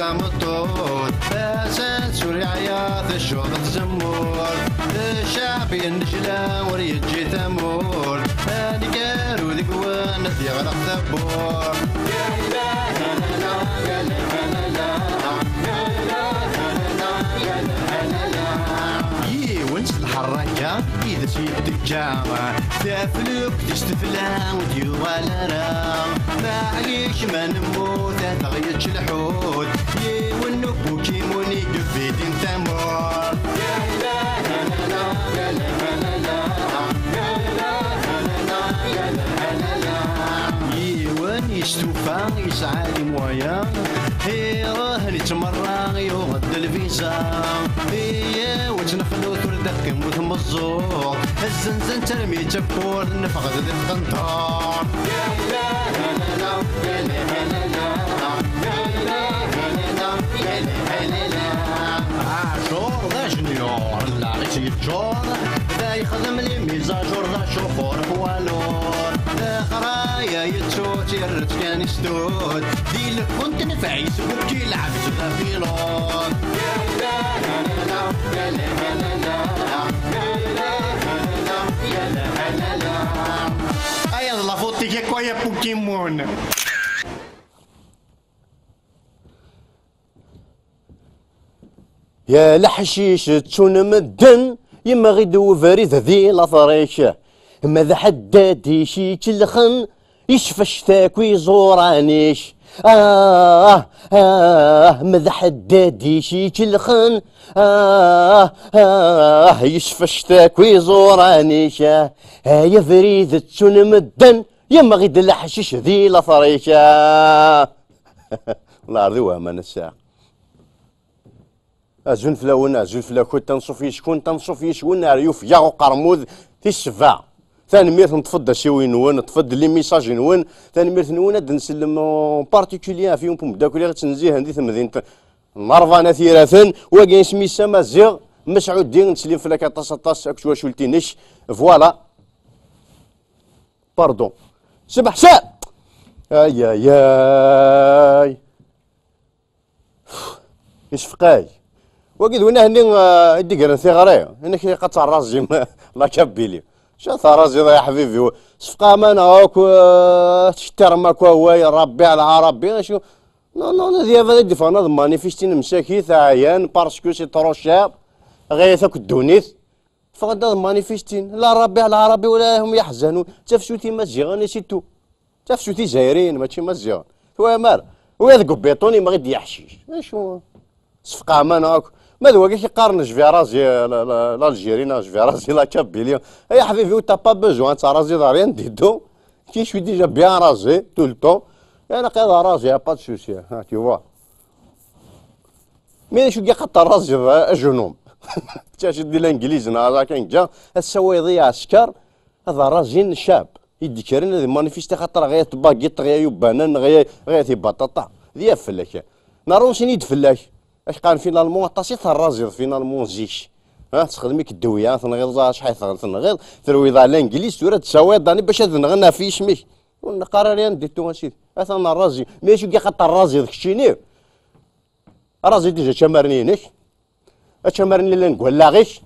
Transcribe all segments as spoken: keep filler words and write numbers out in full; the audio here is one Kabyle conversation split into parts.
Tameṭṭut, asans ur yeɛya, teccuḍ tzemmurt. Ccɛeb yennejla, ur yeǧǧi tamurt. Aneggaru deg-wen ad d-yeɣleq tawwurt. Yiwen s lḥerraka, ides yetteǧǧa. Taflukt s tefla ur d-yuɣal ara. Maɛlic ma nemmut ad aɣ-yečč lḥut. Yiwen n ubukimun i yebidin tamurt. Yiwen yestufa yesɛa les moyens. Iruḥ yettmerra yuɣ-d lviza. Iyaw ad tt-nexlu tura d aqim bu tmeẓẓuɣt. Zzenzen-tt armi d tawwurt, neffeɣ-d di tqenṭert. Aɛjur d ajenyur, llaɣ-is yeččur. Da yexdem les mises à jour, d acufur poids lourd. Leqraya yettu-tt, yerra-tt kan i stud. Di lkun tenfeɛ-is, bukki lɛebd d apilud. Aya d la faute-ik akk, ay a Pokémon. Ya leḥcic ttun medden, yemɣi-d ubrid di later-ik. Ma d ḥeddad ikelxen, yecfec-t akk iẓuran-ik. Ah, ah, ma d ḥeddad ikelxen, ah, ah, yecfec-t akk iẓuran-ik. Ay abrid ttun medden, yemɣi-d leḥcic di later-ik. Ah. Wallah, ar d wehman ass-a. Azul fell-awen, azul fell-akent, anṣuf yis-kent, anṣuf yis-wen, ar yufeg-aɣ uqermud, tis sebɛa. Tanemmirt, neṭṭef-d asiwel-nwen, neṭṭef-d les messages-nwen. Tanemmirt-nwen, ad d-nsellem en particulier ɣef yiwen n umeddakel i ɣ-ittnezzihen di temdint n Ṛebɛa n At Yiraten, wagi isem-is Amaziɣ Mesɛudi, nettsellim fell-ak aṭas, aṭas, akked twacult-inek. Voilà. Pardon. Sbeḥ sa! Ay, ay, ay. Isefqay. Wagi d win ahni, ah, i d-igren tiɣri. Inek ilaq ad terrazim la Kabylie. Ca terraziḍ ay aḥbibi-w? Sefqamen akk, ah, tcettirem akk away, Rabbi ɛla Rabbi. Acu? Non, non, ad yaf ad d-iffɣen ad manifestin msakit, ɛyan, parce que c'est trop cher. Ɣayet akk ddunit. Ffɣen-d ad manifestin. La Rabbi ɛla Rabbi wala hum yeḥzanun. D tafsut imaziɣen, et c'est tout. D tafsut izzayriyen, mačči imaziɣen. Twayam ara? Wa deg ubiṭun yemɣi-d yeḥcic. Acu? Sefqamen akk. Ma d wagi i k-iqqaren je vais raser la, la, l'Algérie, neɣ je vais raser la Kabylie. Ay aḥbibi, t'as pas besoin ad terraziḍ rien du tout. Je suis déjà bien rasé tout le temps. Ilaq ad raser, y a pas de souci, hein, tu vois. Mais d acu i iqaṭer raziḍ, a, ajenum? Ttaciḍ di Langliz neɣ akken ǧǧa, ad tessawaleḍ i ɛesker, ad razin ccab i d-ikkren ad manifesti xaṭer ɣaya tbagiṭ, ɣaya yubanan, ɣaya, ɣaya tibaṭaṭa. D yaf fell-ak. Nerrunsin-id fell-ak. Ak qqaren finalement aṭas i terraziḍ finalement zik. Ha, tessexdem-ik ddewya, tenɣiḍ acḥal tenɣiḍ, terwiḍ ar Langliz, tura tessawayeḍ dani bac ad nɣen ɣef yisem-ik. Ur neqqar ara yan dittu a sidi. Atan rrazi. Mais acu i iqaṭer raziḍ keččini? Razi déjà ččamarni-inek, ččamarni llan deg wallaɣ-ik,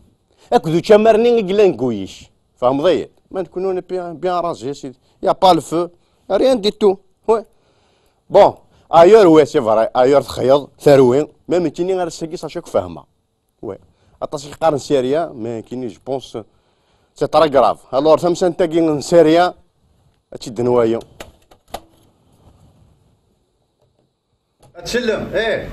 akked uččamarni i yellan deg wul-ik. Tfehmeḍ-iyi-d? Ma nekkni on est bien, bien rasé, a sidi. Y a pas le feu, rien du tout. Ouais. Bon, ailleurs, ouais, c'est vrai, ailleurs texyeḍ, terwi, même nekkini ar ass-agi sac akk fehmeɣ. Ouais. Aṭas i k-qqaren Syria, mais nekkini, je pense, c'est très grave. Alors, tamsant-agi n Syria, ad tt-id-nwali. Ad tsellem, eh.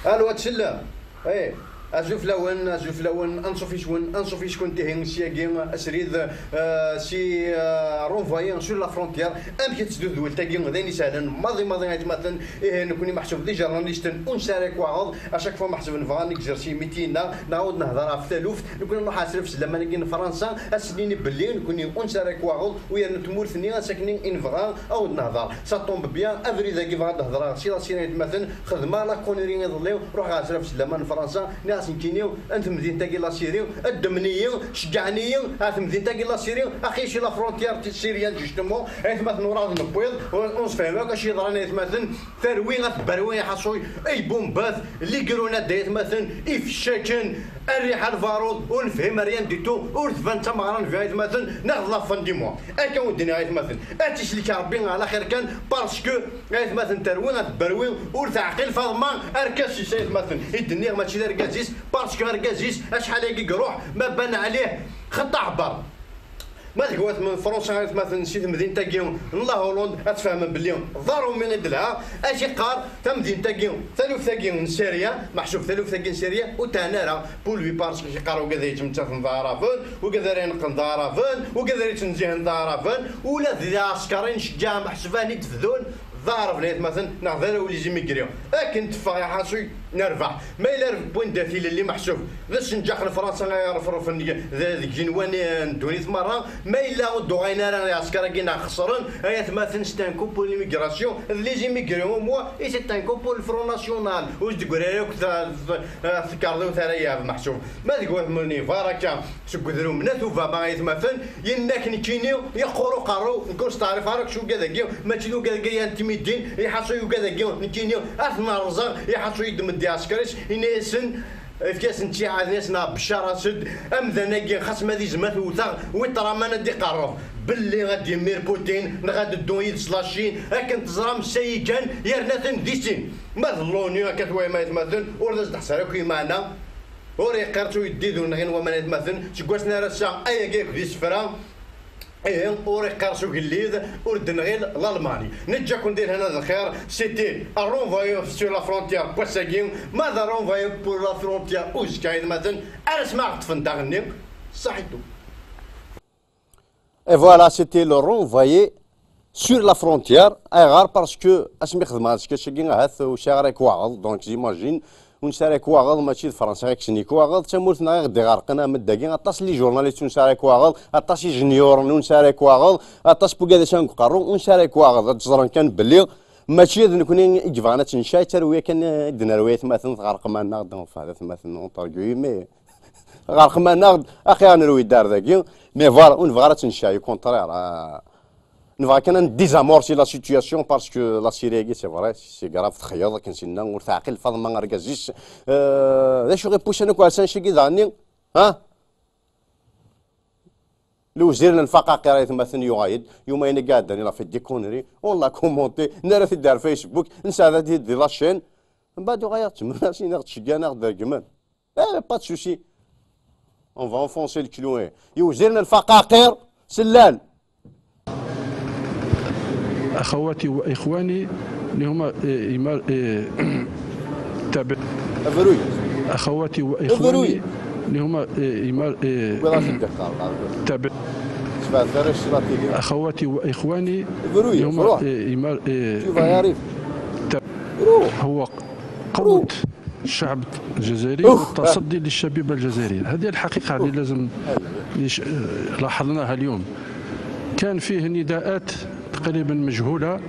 Alo, ad tsellem. Eh. Azul fell-awen, azul fell-awen, anṣuf yis-wen, anṣuf yis-kent, ihi, syagi, asrid, eh, si, eh, renvoyé sur la frontière. Amek i tetteddu tedwilt-agi? D ayen isehlen maḍi, maḍi, aytmaten. Ihi, nekkni meḥsub d ijernalisten, ur nesɛi ara akk waɣeḍ. À chaque fois meḥsub nebɣa ad negzer si miti-nneɣ, nɛawed nehder ɣef taluft. Nekkni nruḥ ar sref s laman-agi n Fransa, ad s-nini belli nekkni ur nesɛi ara akk waɣeḍ, u yerna tmurt-nni, ass-akni i nebɣa ad wen-nehder. Ça tombe bien, abrid-agi bɣa ad d-hedreɣ si la Syrie, aytmaten, xedmeɣ la connerie iḍelli, ruḥeɣ ɣer sref s laman n Fransa, nniɣ Nekkini n temdint-agi la Syrie, ddmen-iyi, ceggɛen-iyi ar temdint-agi la Syrie, axi ci la frontière sirienne, justement, aytmaten, ur ɛad newwiḍ, ur, ur nefhim akk acu yeḍran, aytmaten, terwi ad tberwi, iḥaṣu, ibumbat, ligrunad, aytmaten, ifeccaken, rriḥa, lbarud, ur nefhim rien du tout, ur tban d tameɣra n bi, aytmaten, neɣ d la fin du mois. Akka ur d-nniɣ, aytmaten, ad tt-isellek Rebbi ɛla xir kan, parce que aytmaten, terwi ad tberwi, ur teɛqil Faḍma arkas-is, aytmaten, i d-nniɣ, mačči d argaz-is, parce que argaz-is acḥal-agi iruḥ, ma ban ɛlih xeṭṭa ḥbar. Ma deg watmaten n Fransa, aytmaten, si temdint-agi n la Hollande, ad tfehmem belli d aṛumi i d-telha, ad k-iqqar tamdint-agi, taluft-agi n Sirya, meḥsub taluft-agi n Sirya, ur tɛni ara, pour lui, parce que yeqqar wigad yettmettaten d aɛraben, wigad ara ineqqen d aɛraben, wigad ara yettnezzihen d aɛraben, ula d lɛesker i nceggeɛ meḥsub ayen i d-bdun d aɛraben, aytmaten, neɣ d arraw n les immigrés. Akken teffeɣ, iḥaṣu nerbeḥ. Ma yella rbeḥ win d tilelli, meḥsub d asenǧax n Fransa ay arefruf n, d, deg igenwan n ddunit merra. Ma yella ur d-uɣalen ara lɛesker-agi neɣ xesren, ay atmaten, c'est un coup pour l'immigration, d les immigrés au moins, et c'est un coup pour le Front National. Ur s-d-tegri ara akk ta-, ta-, tkerḍiwt ara yab meḥsub. Ma deg watmaten Ibaraka seg udrum n At Obama, ay atmaten, yenna-k nekkini yeqqur uqerru, nekk ur steɛrif ara akk s ugad-agi, mačči d ugad-agi ay intimidin, iḥaṣu ugad-agi nekkini ad t-nerẓeɣ, iḥaṣu yeddem-d iɛesker-is, yenna-yasen, efk-asen ttiɛad, yenna-yasen, ah, Beccar-as-d, amdan-agi xas ma d izem ad t-wteɣ, wi ṭṭraman ad d-iqerreb belli ad d-immir Putin neɣ ad d-ddun yid-s la Chine, akken teẓram sayi kan yerna-ten di sin. Ma d l'ONU akka twayem, ay atmaten, ur d as-d-ḥṣer akk imeɛna, ur iqqir ttuyeddi d unɣin waman, ay atmaten, seg wass n ar ass-a ayagi akk d isefra. Ihi, ur iqqir s ugellid, ur d-nɣil Lalmani. Neǧǧa-ken di lehna d lxir, c'était un renvoyé sur la frontière n wass-agi, ma d un renvoyé pour la frontière uzekka, ay atmaten, ar asmi ara ɣ-ṭṭfen daɣenni, ṣaḥitu. Et voilà, c'était le renvoyé sur la frontière. Ayɣer? Parce que asmi xedmeɣ askach-agi, ahat ur sɛiɣ ara ikwaɣeḍ. Donc, j'imagine, ur nesɛi ara ikwaɣeḍ, mačči d Fransa i kksen ikwaɣeḍ, d tamurt-nneɣ i ɣ-d-iɣerqen, ameddagi, aṭas n les journalistes ur nesɛi ara ikwaɣeḍ, aṭas n ijenyuren ur nesɛi ara ikwaɣeḍ, aṭas n wigad ass-a deg uqerru ur nesɛi ara ikwaɣeḍ. Ad ẓren kan belli mačči d nekni i yebɣan ad tt-ncay, d tarwiya kan i d-nerwi, ay atmaten, tɣerqem-aneɣ-d, enfin, ay atmaten, entre guillemets. Ɣerqem-aneɣ-d, axir ad nerwi-d ar dagi. Mais voilà, ur nebɣi ara ad tt-ncay, au contraire. Ah, nebɣa kan ad désamorcer la situation, parce que la Syrie-agi, c'est vrai, c'est grave, texyeḍ akken s-yenna, ur teɛqil Faḍma argaz-is. Euh, d acu i ɣ-ipucen akk ar s annect-agi daɣenni? Ha? Lewzir n lfaqaqir, ay atmaten, yuɣal-d, yuma-agi iɛeddan, il a fait des conneries, on l'a commenté, nerra-t-id ar Facebook, nesɛedda-t-id di la chaîne. Mbeɛd yuɣal-aɣ-d ttmenna, s-iniɣ ttceggan-aɣ-d, regmen. Eh, pas de souci. On va enfoncer le clou, eh. Yewzir n lfaqaqir, sellal. أخواتي وإخواني اللي هما، إيه، يمار-، إيه، تابع. Bruy. أخواتي وإخواني Bruy. اللي هما، إيه، يمار-، إيه، وين راك تدخل؟ تابع. سمعت غير الشلاطيني. أخواتي وإخواني Bruy, اللي هما، روح. إيه، يمار-، إيه، Tu vas y arriver. تابع. روح. هو قوة الشعب الجزائري والتصدي للشبيبة الجزائرية. هذه الحقيقة اللي لازم نش-، لاحظناها اليوم. كان فيه نداءات تقريبًا مجهولة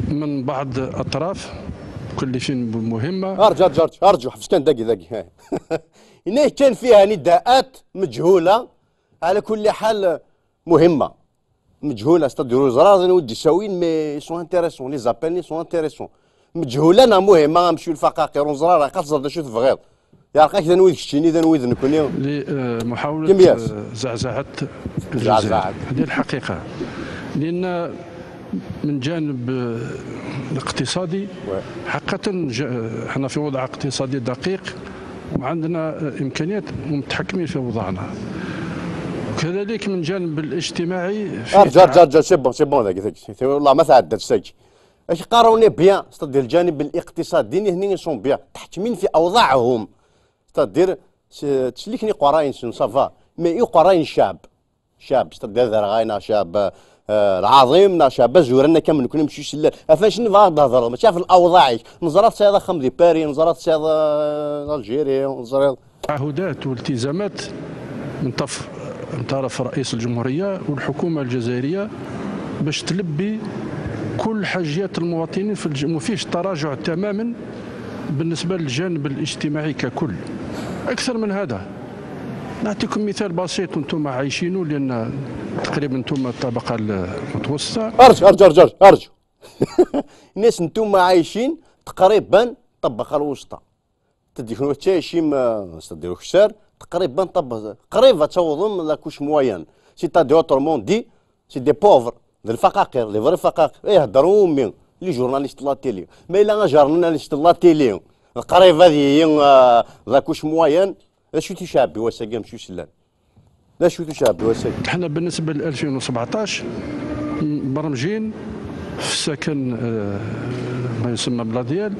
من بعض أطراف مكلفين بمهمة. ارجع، ارجع، ارجع، ارجع، حبس كان دقي، دقي. هنا كان فيها نداءات مجهولة، على كل حال مهمة. مجهولة، c'est-à-dire ur ẓriɣ ara anwa i d-yessawin, mais ils sont intéressants, les appels sont intéressants. مجهولة neɣ مهمة, monsieur الفقاقير, ur ẓriɣ ara, xas ẓer d acu tebɣiḍ. Yeɛreq-ak d anwa i d keččini, d anwa i d nekni. لمحاولة زعزعة الجزائر. زعزعة. هذه الحقيقة. لأن من جانب الاقتصادي، حقًا، ج-، احنا في وضع اقتصادي دقيق، وعندنا إمكانيات ومتحكمين في أوضاعنا. وكذلك من جانب الاجتماعي في ارجع، ارجع، ارجع، c'est bon, c'est bon, ذاك، ذاك، c'est، والله ما تعدتش، ذاك. اش قاروني bien, c'est-à-dire الجانب الاقتصادي هني sont bien, متحكمين في أوضاعهم. C'est-à-dire, c'est-، تسلكني قراين شنو، ça va, mais يقراين شاب. شاب، c'est-à-dire, ذا غاينا شاب, آه، العظيم، نا شاب زورنا كم نكون نمشي شلال. افاش نبغى نهضر، ماشي في الاوضاع. نزرات سيد اخم دي باري، نزرات سيد، آه، الجيري، نزرات تعهدات والتزامات من طرف، من طرف رئيس الجمهورية والحكومة الجزائرية باش تلبي كل حاجيات المواطنين في الج-، ما فيش تراجع تمامًا بالنسبة للجانب الاجتماعي ككل، أكثر من هذا. نعطيكم مثال بسيط، أنتم عايشينه لأن تقريبًا أنتم الطبقة المتوسطة. أرجو، أرجو، أرجو، أرجو. الناس أنتم عايشين تقريبًا الطبقة الوسطى. تديكم وتشايشيم، آه، صديق الشار، تقريبًا طب-، قريب توضم la couche moyenne. C'est-à-dire, autrement dit, c'est des pauvres. د الفقاقير، les vrais فقاقير. إيه، يهضروا أمي، les journalistes de la télé. ما إلا un journaliste de la télé، قريب هذه هي، آه، la couche moyenne. لا شو تشعب بواساقة مشي سلان. لا شو تشعب بواساقة. حنا بالنسبة ل ألفين وسبعطاش، م-، برمجين في السكن، آه، ما يسمى بلا ديال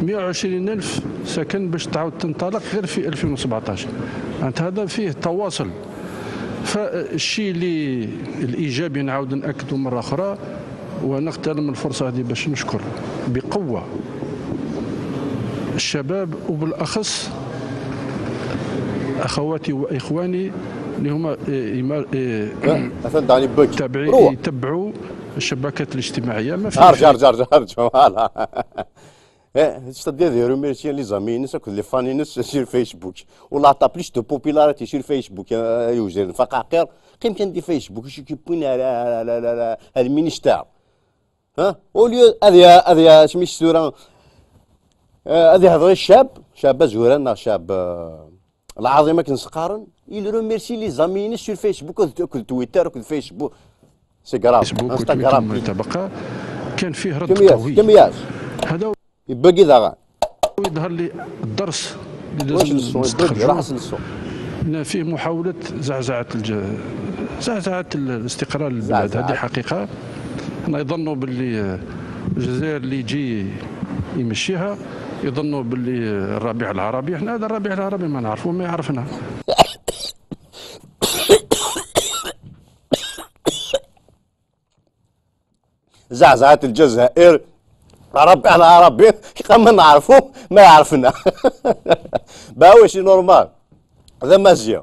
مية وعشرين ألف سكن باش تعاود تنطلق غير في ألفين وسبعطاش. معناتها هذا فيه تواصل. فالشيء اللي الإيجابي نعاود نأكده مرة أخرى، ونغتنم الفرصة هذه باش نشكر بقوة الشباب، وبالأخص أخواتي وإخواني اللي هما، إيه، إما-، إيه، لا، أثناء داني بوك. تابعي-، روح. يتبعوا الشبكات الاجتماعية، ما في ارجع، ارجع، ارجع، ارجع، فوالا. إيه، c'est-à-dire des remercier les amis نس، كل les fans نس sur Facebook. ولا عطا plus de popularité sur Facebook، آه، يوزن فقاقير. قيم كان دي فيسبوك، شو كيبوين على، على، على، على، على المينيستير. ها؟ Au lieu، هذه، هذه، سميت ستورة. آه، هذه هضري الشاب، شاب زوران، شاب، آه، العظيم كنسقارن. Il remercie les amis sur Facebook، كل تويتر، كل فيسبوك. C'est grave. فيسبوك انستغرام. وتويتر طبقة. كان فيه رد كميات، قوي. كميات. هذا يبقي داغا. يظهر لي الدرس اللي واش لازم الصون؟ يبقي، نستخرجوه. راح الصون. إن فيه محاولة زعزعة الج-، زعزعة ال-، الاستقرار للبلاد. زعزعة. هذه حقيقة. حنا يظنوا باللي، آه، الجزائر اللي يجي يمشيها، يظنوا باللي، آه، الربيع العربي. حنا هذا الربيع العربي ما نعرفوه، ما يعرفنا. زعزعة الجزائر. ربي على ربي، كما نعرفو ما يعرفنا. باوي c'est normal. هذا مزيان.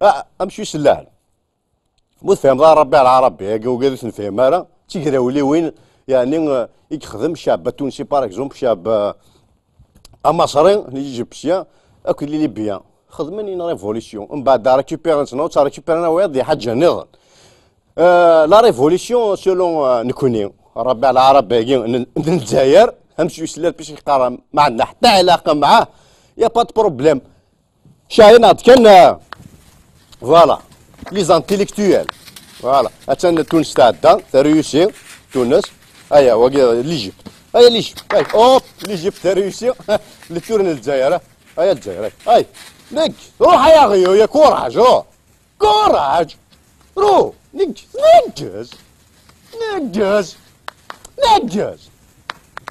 آه، امشي سلان. مو تفهم ضا ربي على ربي، يا قوقا ذي تنفهم أنا. تيقراو لي وين، يعني، آه، يخدم شاب تونسي، par exemple، شاب، آه، امصري، الايجيبسيان، اكو لي ليبيان. خدمين اون ريفوليسيون، من بعد ريكوبيري نتنا، وتا ريكوبيرينا ويض دي حاجه نظن. آه، لا ريفوليسيون سولون، آه، نكوني ربي على عرب باقي ن-، ن-، الجزائر، هم شو يسلل باش يقرا، ما عندنا حتى علاقه معاه. يا با دو بروبليم. شاهين عاد كان، آه، فوالا. لي زانتيليكتويال. فوالا. اتان تونس تعدى، ترويسي، تونس. ايا، واقي ليجيبت. ايا ليجيبت. اي، اوب، ليجيبت، ترويسي. لتورن الجزائر. ايا الجزائر. اي. نك. روح يا غيو، يا كوراج، روح. كوراج. روح. نك. نكز. نكز. نكز.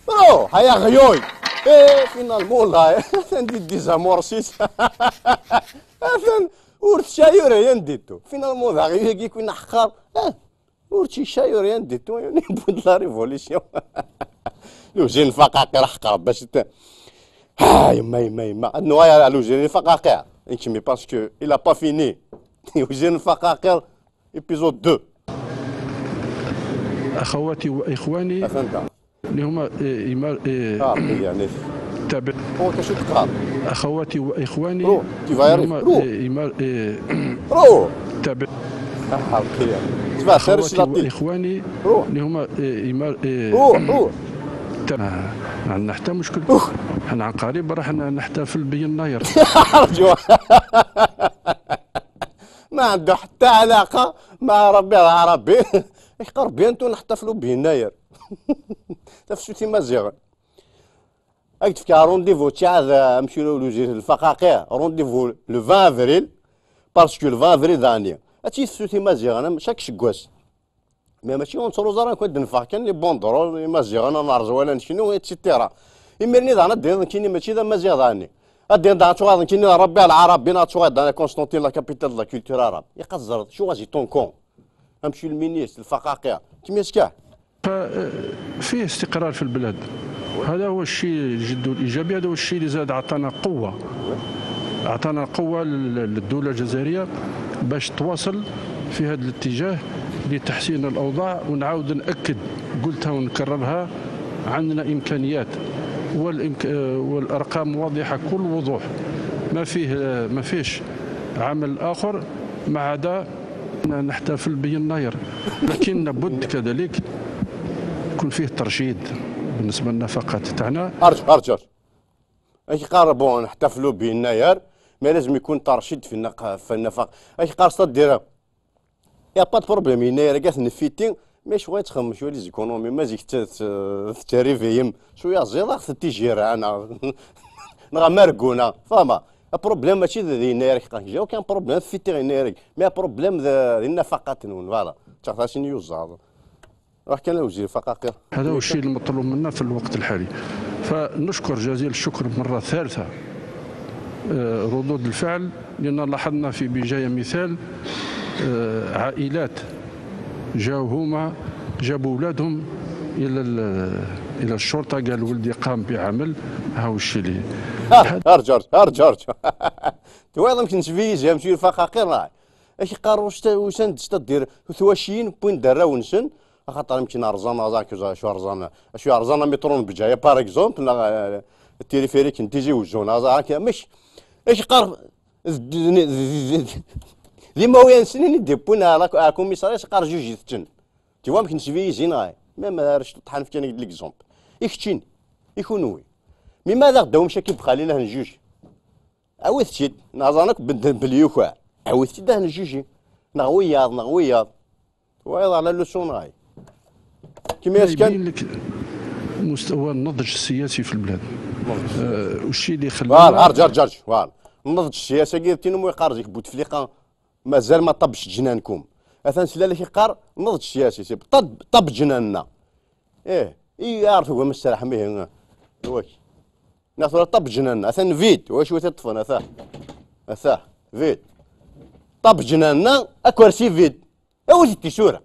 روح يا غيوي. ايه، فينالمون والله. عندي ديزامورسيس. اثن ورث شايور يا نديتو. فينالمون ذا غير يجي كنا حقار. اه. ورتي شايور يا نديتو، يعني، بود لا ريفوليسيون. لوزين فقاقير حقر باش ت-، ها، يما، يما، يما. النوايا على لوزين فقاقير. انت مي باسكو إلا با فيني. لوزين فقاقير، ايبيزود دو. أخواتي وإخواني. أفهمت. اللي هما، إيه، إيمار-، إيه، اه، يعني. تابع. هو كشو تقرا؟ أخواتي وإخواني. روح، كيفاير، اللي هما، روح. إيه، إيمار-، إيه، روح. تابع. آه، أوكي. تبع خير أخواتي الشلاطين. وإخواني. روح. اللي هما، إيه، إيمار-، إيه، روح، روح. تا-، ما، ما عندنا حتى مشكل. روح. حنا قريب راح ن-، نحتفل بيناير. أرجو. ما عنده حتى علاقة مع ربي العربي. يقرب بيانتو نحتفلوا بيناير. تفسو تيمازيغن. اك تفكا رونديفو تشعذ، امشي له لوزير الفقاقير، رونديفو لو عشرين افريل، باسكو لو عشرين افريل داني. اتي تفسو تيمازيغن، انا شاك شكواس. مي ماشي اون تروزا راه كنت نفع كان لي بوندرول، تيمازيغن، انا نعرض ولا نشنو، ايتسيتيرا. يمرني دانا دين كيني ماشي ذا مازيغ داني. ادين دانا تشوغا كيني ربي على العرب، بينا تشوغا دانا كونستانتين لا كابيتال لا كولتور عرب. يقزر، شو غازي طونكون. امشي المينيس، الفقاقير. كيما يسكاه. ففيه استقرار في البلاد. هذا هو الشيء جد الإيجابي، هذا هو الشيء اللي زاد عطانا قوة، عطانا قوة لل-، للدولة الجزائرية باش تواصل في هذا الاتجاه لتحسين الأوضاع. ونعاود نأكد، قلتها ونكررها، عندنا إمكانيات والإمك-، آه، والأرقام واضحة كل وضوح. ما فيه، آه، ما فيش عمل آخر ما عدا نحتفل بيناير، لكن لابد كذلك يكون فيه ترشيد بالنسبة للنفقات تاعنا. ارجع ارجع ارجع اش قاربوا نحتفلوا بيناير، ما لازم يكون ترشيد في النق في النفق. اش قارصه ديرها؟ يا با بروبليم، يناير كاع نفيتي، مي شويه تخمم شويه لي زيكونومي، ما زيك تتريفيم شويه زيض اخ تيجيرا انا نغا ماركونا فاهمه. بروبليم ماشي ذي يناير كي قاك جاو كان بروبليم فيتي يناير، مي بروبليم ذي النفقات نون فوالا. تشخصاشين يوزاض. راح كان وزير فقاقير. هذا هو الشيء المطلوب منا في الوقت الحالي. فنشكر جزيل الشكر مرة ثالثة، آه، ردود الفعل، لأن لاحظنا في بجاية مثال، آه، عائلات جاو هما جابوا أولادهم إلى ال-، إلى الشرطة، قال: "ولدي قام بعمل". هاو الشيء اللي ارجع ارجع ارجع ارجع. تواضع يمكن تفيزي يا مشي فقاقير راي. اش قارو وسند تدير ثواشين بوين دراو نسن، خاطر يمكن ارزان ازاك شو ارزان، شو ارزان مترون بجايه بار اكزومبل لا، التليفيريك نتيزي وزون ازاك مش. اش قار دي مويان سنين ديبونا على كوميساريا اش قار جوج يتجن. تي وام كنت في زين هاي، ميم رش طحان في كان ليكزومبل. يكتشين يكونوي. مي ماذا غداو مشاكل بخالي له نجوج؟ عاودتيد نظرك بليوكا، عاودتيد له نجوجي. نغوياض نغوياض. وايض على لو سون هاي. كيما يسكن يبين لك مستوى النضج السياسي في البلاد. آه، والشيء اللي فوالا خلانا ارجع ارجع ارجع فوالا. النضج السياسي قلت لهم يقار زيك بوتفليقه، مازال ما طبش جنانكم. اثان سلالك يقار النضج السياسي سي طب طب جناننا. ايه اي يعرف هو مسترح ميه. واش ناثر طب جناننا اثان فيد واش وث يطفن اثاه. اثاه فيد. طب جناننا اكورسي فيد. اوزي تيسوره.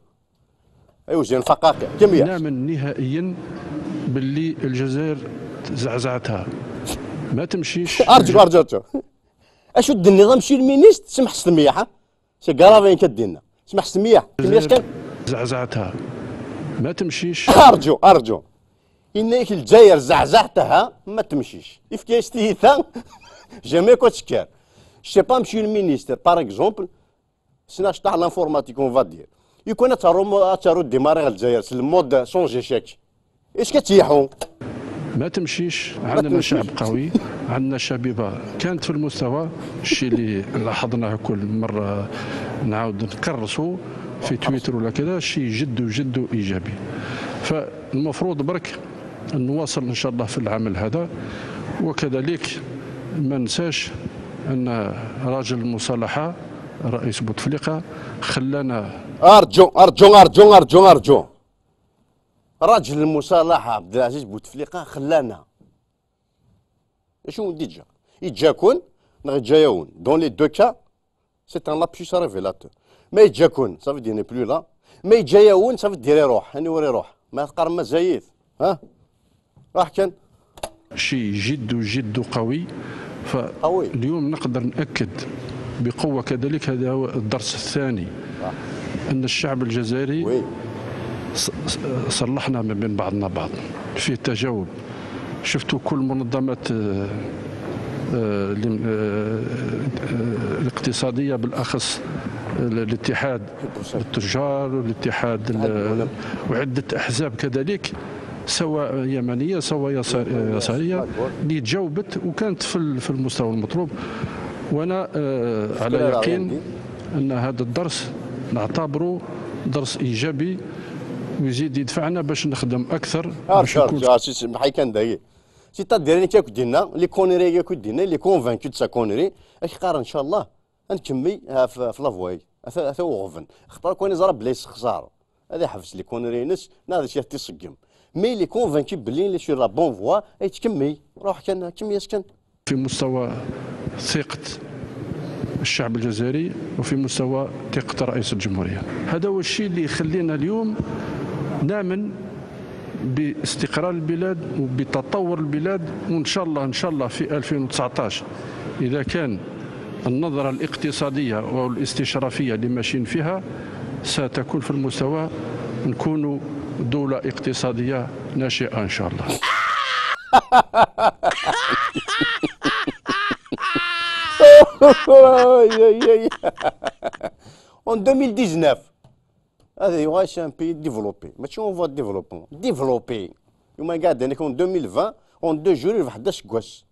ايوا زين فقاقع كم يا نامن نهائيا باللي الجزائر زعزعتها، ما تمشيش. ارجو ارجو ارجو. اشد النظام شي المينيست سمح سميحه. سي كرافين كدينا سمح سميح كم يسكن. زعزعتها، ما تمشيش. ارجو ارجو. انك الجزائر زعزعتها ما تمشيش يفكي استيثا. جامي كو تسكر. سي با مشي المينيستر بار اكزومبل. سنا شطح لانفورماتيك اون فا دير. يكون اتارو اتارو ديماري الجزائر سي المود سون جيشيك. ايش كتيحو؟ ما تمشيش. عندنا شعب قوي، عندنا شبيبة كانت في المستوى. الشيء اللي لاحظناه كل مرة نعاود نكرسو في تويتر ولا كذا، شيء جد جد إيجابي. فالمفروض برك نواصل إن شاء الله في العمل هذا. وكذلك ما ننساش أن راجل المصالحة الرئيس بوتفليقة خلانا ارجو ارجو ارجو ارجو ارجو. راجل المصالحه عبد العزيز بوتفليقه خلانا. شو ديجا؟ يجاكون نغ يجاياون دون لي دو كا. سي ان لابسوس ريفيلاتور. ما يجاكون صافي دير ني بلو لا. ما يجاياون صافي دير يروح هاني وري يروح ما تقار ما زايد. ها راح كان. شيء جد جد قوي. فاليوم نقدر نأكد بقوة كذلك، هذا هو الدرس الثاني، أن الشعب الجزائري وي ص- ص- صلحنا ما بين بعضنا بعض، فيه تجاوب. شفتوا كل منظمات، آه، آه، الم- آه، آه، الاقتصادية بالأخص، آه، الاتحاد التجار والاتحاد ال- وعدة أحزاب كذلك، سواء يمنية سواء يسار- يسارية، اللي تجاوبت وكانت في ال- في المستوى المطلوب. وأنا، آه، على يقين أن هذا الدرس نعتبره درس إيجابي، ويزيد يدفعنا باش نخدم أكثر، باش نكون سي سي محي كان داير. سيتادير انا كي كنت دينا لي كونري كي كنت دينا لي كونفانكو دو سا كونري. اش قار ان شاء الله نكمي ها في في لافواي. اثا اثا وغفن خطر كون يزرب بلا يسخسار. هذا يحبس لي كونري نس ناضي شي تيصقم. مي لي كونفانكي بلي لي سور لا بون فوا. اي تكمي روح كان كمي اسكن. في مستوى ثقة الشعب الجزائري وفي مستوى ثقة رئيس الجمهورية. هذا هو الشيء اللي يخلينا اليوم نامن باستقرار البلاد وبتطور البلاد، وإن شاء الله، إن شاء الله في ألفين وتسعطاش إذا كان النظرة الاقتصادية والاستشرافية اللي ماشيين فيها ستكون في المستوى، نكون دولة اقتصادية ناشئة إن شاء الله. Aïe, aïe, aïe. En deux mille dix-neuf, هذا يغاش un pays développé, ماشي on voit développement, développé. يوم قاعد هناك en deux mille vingt, en deux jours يربح حداش كواش.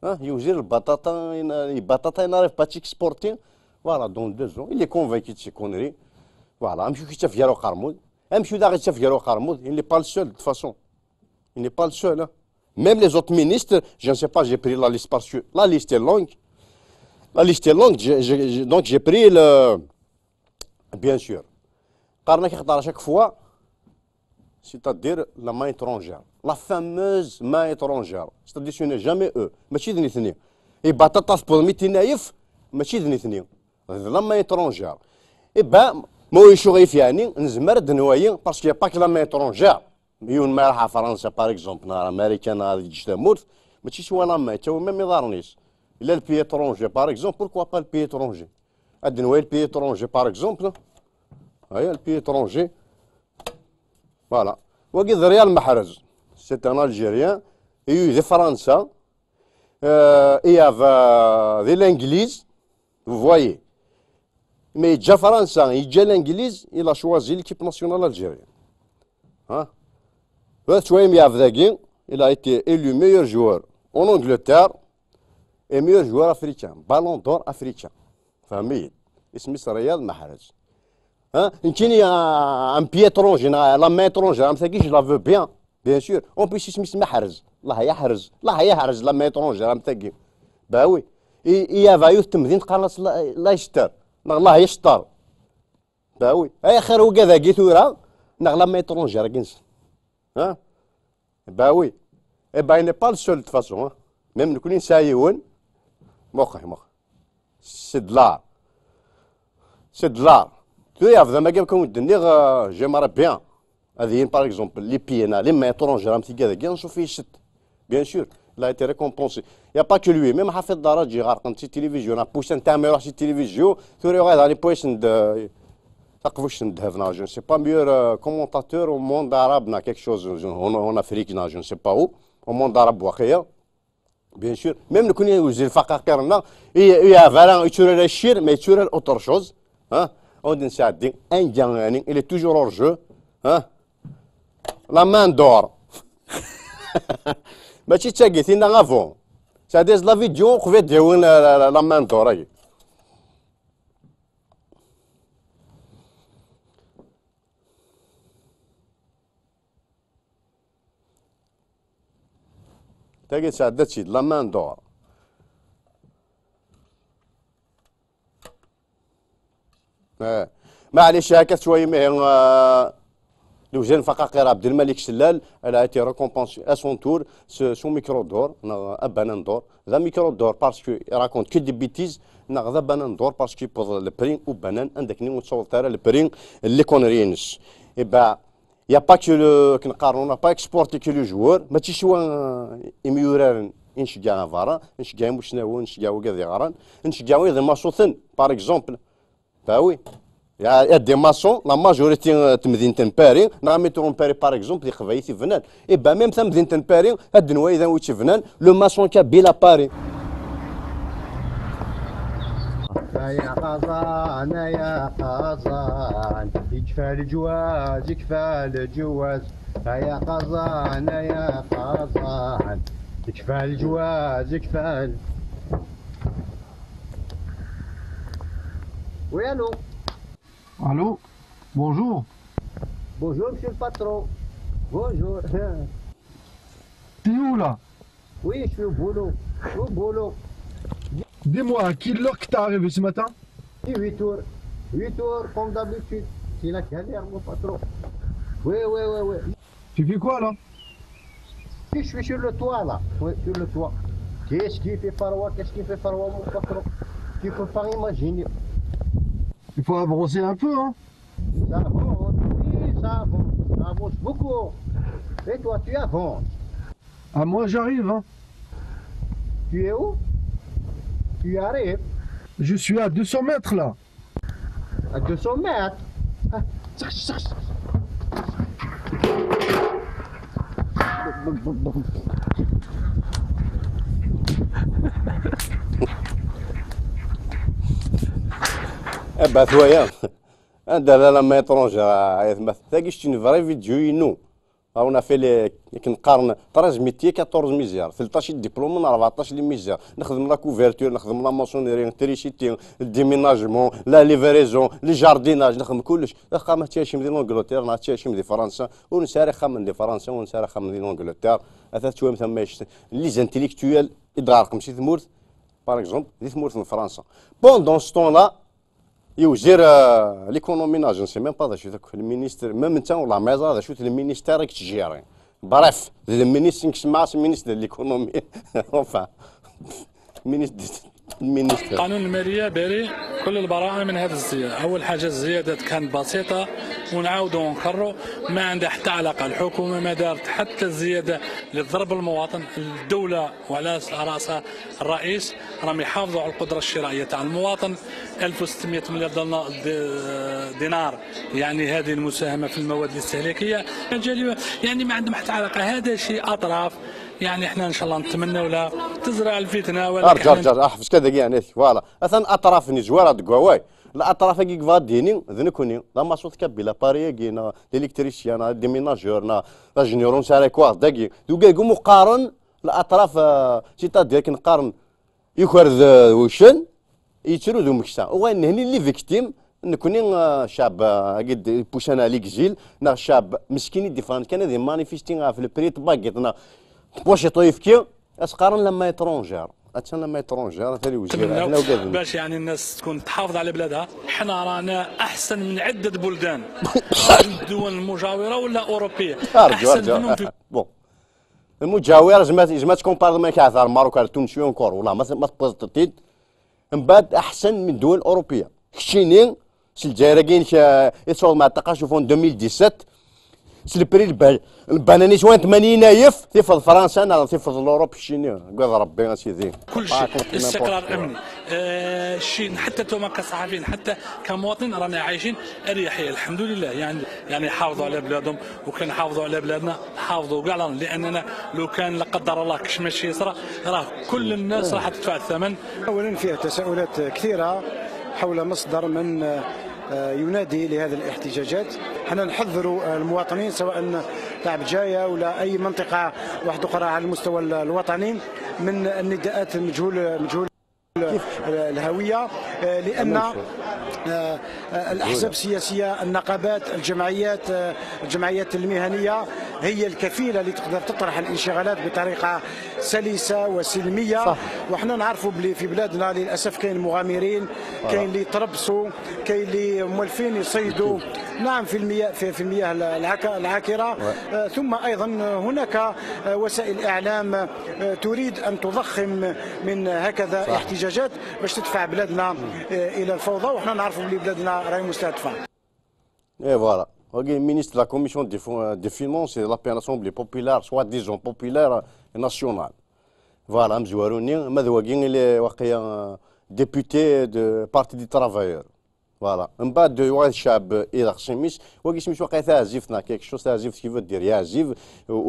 ها يوزن البطاطا، البطاطا il n'arrive pas à exporter. Voilà, dans deux ans il est convaincu de ses conneries. Voilà, امشيو كي تفجروا قرمود، امشيو داغي تفجروا قرمود. Il n'est pas le seul de toute façon. Il n'est pas le seul, hein. Même les autres ministres, je ne sais pas, j'ai pris la liste parce que la liste est longue. La liste est longue, j'ai- j'ai- j'ai- donc j'ai pris le. Bien sûr. قارنك يقدر chaque fois, c'est-à-dire la main étrangère. La fameuse main étrangère. C'est-à-dire ce n'est jamais eux. ماشي ذ نثني. Et بطاطا في بوض ميتين نايف, ماشي ذ نثني. La main étrangère. Et ben, ما هو يشوف غير في يعني, نزمر دنوايا, parce qu'il n'y a pas que la main étrangère. يون ما يروح فرنسا, par exemple, نهار أمريكا, نهار يجي تمورت, ماشي سوا la main, تاو même يضارنيس. إلا le pays étranger, par exemple, pourquoi pas le pays étranger. أدنوايا le pays étranger, par exemple. هيا le pays étranger. Voilà. وقد ريال محرز. C'est un Algérien. Il est de France. Euh, il y avait de l'Église. Vous voyez. Mais il y a France, il y a l'Église, il a choisi l'équipe nationale algérienne. Hein? That's why il y a, il a été élu meilleur joueur en Angleterre et meilleur joueur africain. Ballon d'or africain. فهمت؟ اسمي رياض محرز. ها نتيني ام بي اترونجي, لا مي اترونجي, ام ثاكي, je la veux bien. Bien sûr. En plus اسمي محرز, الله يحرز, الله يحرز, لا مي اترونجي, ام ثاكي. Bah oui. اي اي فايوث تمدين قال الله يستر, الله يستر. Bah oui. اي خير هو كذا كي ثورة, نغلا مي اترونجي راك نس. ها؟ Bah oui. Eh ben, il n'est pas le seul de toute façon, hein. Même نكون نسايون. مخي مخ. C'est de l'art. C'est de l'art. Tu vois, vraiment, comme je dis, euh, j'aimerais bien. هذه par exemple les pieds, les mains étrangères, un petit gars, bien sûr, il a été récompensé. Il n'y a pas que lui, même Hafid Daraji, غارقن في التلفزيون, a poussé un télévision, ثوري غير على بويسن د تقفوش ندهب, je ne sais pas, meilleur, euh, commentateur au monde arabe, quelque chose en, en Afrique, je ne sais pas où, au monde arabe واقيلا. Bien sûr, même نكون وزير فقاقيرنا, il y a Varan, il y a الشير, mais il y a autre chose. Hein? On dit ça, il est toujours hors jeu. Hein? La main d'or. ماشي تاقيتينا افون. C'est-à-dire la vidéo, on pouvait dire la, la, la, la main d'or. تاقي تسعدتشي la main d'or. آه. معليش هكا شويه مه آه، لوزين فقاقير عبد الملك سلال, elle a été récompensée à son tour, ce, son micro d'or, نغ ابانان دور, ذا ميكرو دور parce que il raconte que des bêtises, نغ ذا بانان دور parce que يبوض le prix وبانان عندك ني وتصور ترى le prix اللي كون رينس. Et ben, il y a pas que le كنقارنو, on n'a pas exporté que le joueur, ماشي سوا يميورارن نشجع فارا, نشجع مشناوي, نشجع وكذا غران, نشجع ويض ماسوثن, par exemple. Bah oui. Il y a des maçons, la majorité تمدينة باري, نغمي ترون باري, par exemple, les خفايتي فنان. Et ben, même تمدينة باري, هاد نوايا ذا ويتي فنان, le maçon kabyle à Paris. يا قزان يا قزان, يكفى الجواز يكفى الجواز. يا قزان يا قزان, يكفى الجواز يكفى. Oui, allô. Allô. Bonjour. Bonjour, monsieur le patron. Bonjour. T'es où là? Oui, je suis au boulot. Au boulot. Dis-moi, à quelle heure que t'es arrivé ce matin? C'est huit heures. Huit heures, comme d'habitude. C'est la galère, mon patron. Oui, oui, oui, oui. Tu fais quoi là? Je suis sur le toit là. Oui, sur le toit. Qu'est-ce qui fait froid? Qu'est-ce qui fait froid, mon patron? Tu peux pas imaginer. Il faut avancer un peu, hein? Ça avance, oui, ça avance. Ça avance beaucoup. Et toi, tu avances. Ah, moi, j'arrive, hein. Tu es où? Tu arrives. Je suis à deux cents mètres là. À deux cents mètres. Sexs, sexs. Abat waya. Anda la la main étrangère, ay atma. Tagi c'est une vraie vidéo inu. On a fait les, akken qqaren, treize métiers, quatorze misères. Tleṭṭac diplôme, rbeɛṭac les misères. Nexdem la couverture, nexdem la maçonnerie, l'électricité, le déménagement, la livraison, le jardinage, nexdem kullec. Axxam ad tɛicem di l'Angleterre, neɣ ad tɛicem di Fransa. Ur nesɛi ara axxam di Fransa, ur nesɛi ara axxam di l'Angleterre. Ata tettwam tamact. Les intellectuels i d-ɣerqem si tmurt, par exemple, di tmurt n Fransa. Pendant ce temps-là, Yewzir, euh, l'économie, non, je ne sais même pas d acu-t akk, le ministre, même netta ur neɛlam d acu-t le ministère i yettjiri. Bref, le ministre, nekk semmaɣ-as ministre de l'économie. Enfin, ministre de, ministre. قانون المالية باري كل البراءة من هذه الزيادة. أول حاجة الزيادة كانت بسيطة، ونعاودوا ونكرروا، ما عندها حتى علاقة. الحكومة ما دارت حتى الزيادة اللي تضرب المواطن. الدولة وعلى رأسها الرئيس راهم يحافظوا على القدرة الشرائية تاع المواطن. ألف وستمية مليار دولار، د-، دينار، يعني هذه المساهمة في المواد الاستهلاكية. يعني ما عندهم حتى علاقة. هذا شيء أطراف. يعني احنا إن شاء الله نتمنى ولا تزرع الفتنة، ولكن ارجع، احنا ارجع، احفظ كذا يعني، voilà. Atan aṭraf-nni zwar ad deg waway. L'aṭraf-agi yebɣa ad d-yini d nekkni, d amaṣut kabila, l'appareil-agi, neɣ l'électricien, neɣ déménageur, neɣ l'ingénieur, ur nesɛi ara akk dagi. D ugagum uqqaren l'aṭraf, euh, c'est-à-dire akken qqaren yuker d wuccen, yettru d umeksa. Uɣalen nehni les victimes, nekkni, euh, ccɛeb, euh, agi d-, ipucan à l'exil, neɣ ccɛeb meskin i d-iffɣen kan ad immanifesti ɣef le prix n tbagiṭ neɣ tbuciṭ uyefki, as-qqaren la main étrangère. Attan la main étrangère, atan yewzir, نتمناو aten ugaden. باش يعني الناس تكون تحافظ على بلادها. حنا رانا أحسن من عدة بلدان. الدول المجاورة ولا أوروبية. أرجو، أحسن أرجو. منهم في Bon. Lmuǧawir, زعما، زعما تكومبار ما كيعثر ماروك على تونسي اونكور، والله ما، ما تبوزطيد. من بعد أحسن من دول أوروبية. كشيني، سي الجزائر كاين شا-، يتصور مع التقاشف ألفين وسبعطاش، سي البري الب-، البناني سوان ثمانين ألف، تفض فرنسا، أنا تفض الأوروب، كشيني. قال ربي يا سيدي. كل شيء. آه، كل شيء استقرار n'importe quoi. أمني. آه، الشين، حتى توما كصحفيين، حتى كمواطنين، رانا عايشين أريحية، الحمد لله. يعني، يعني، حافظوا على بلادهم، وكان حافظوا على بلادنا، حافظوا كاع على، لأننا لو كان لا قدر الله كاش ماشي يصرى، راه كل الناس راح تدفع الثمن. أولًا، فيه تساؤلات كثيرة حول مصدر من، آه، ينادي لهذه الاحتجاجات. حنا نحذروا المواطنين، سواء تاع بجاية ولا أي منطقة واحدة أخرى على المستوى الوطني، من النداءات المجهول، مجهول الهوية، آه، لأن، آه، آه، الأحزاب السياسية، النقابات، الجمعيات، آه، الجمعيات المهنية هي الكفيلة اللي تقدر تطرح الانشغالات بطريقة سلسة وسلمية. صح. وحنا نعرفوا بلي في بلادنا للأسف كاين مغامرين، كاين اللي يتربصوا، كاين اللي موالفين يصيدوا. نعم، في المياه، في، في المياه العك-، العكرة. آه، ثم أيضًا هناك، آه، وسائل إعلام، آه، تريد أن تضخم من هكذا احتجاجات باش تدفع بلادنا، آه، إلى الفوضى، وحنا نعرفوا بلي بلادنا راهي مستهدفة. Et voilà. Wagi ministre de la commission des, fo- des finances et de la paix, l'Assemblée populaire, soi-disant populaire et nationale. Voilà, amezwaru-nni, ma d wagi, il est, waqila, euh, député de Parti des travailleurs. Voilà. Mbaɛd yuɣal ccɛeb iḍeq s imi-s, wagi isem-is waqila taɛzift neɣ quelque chose, taɛzift qui veut dire yeɛzib,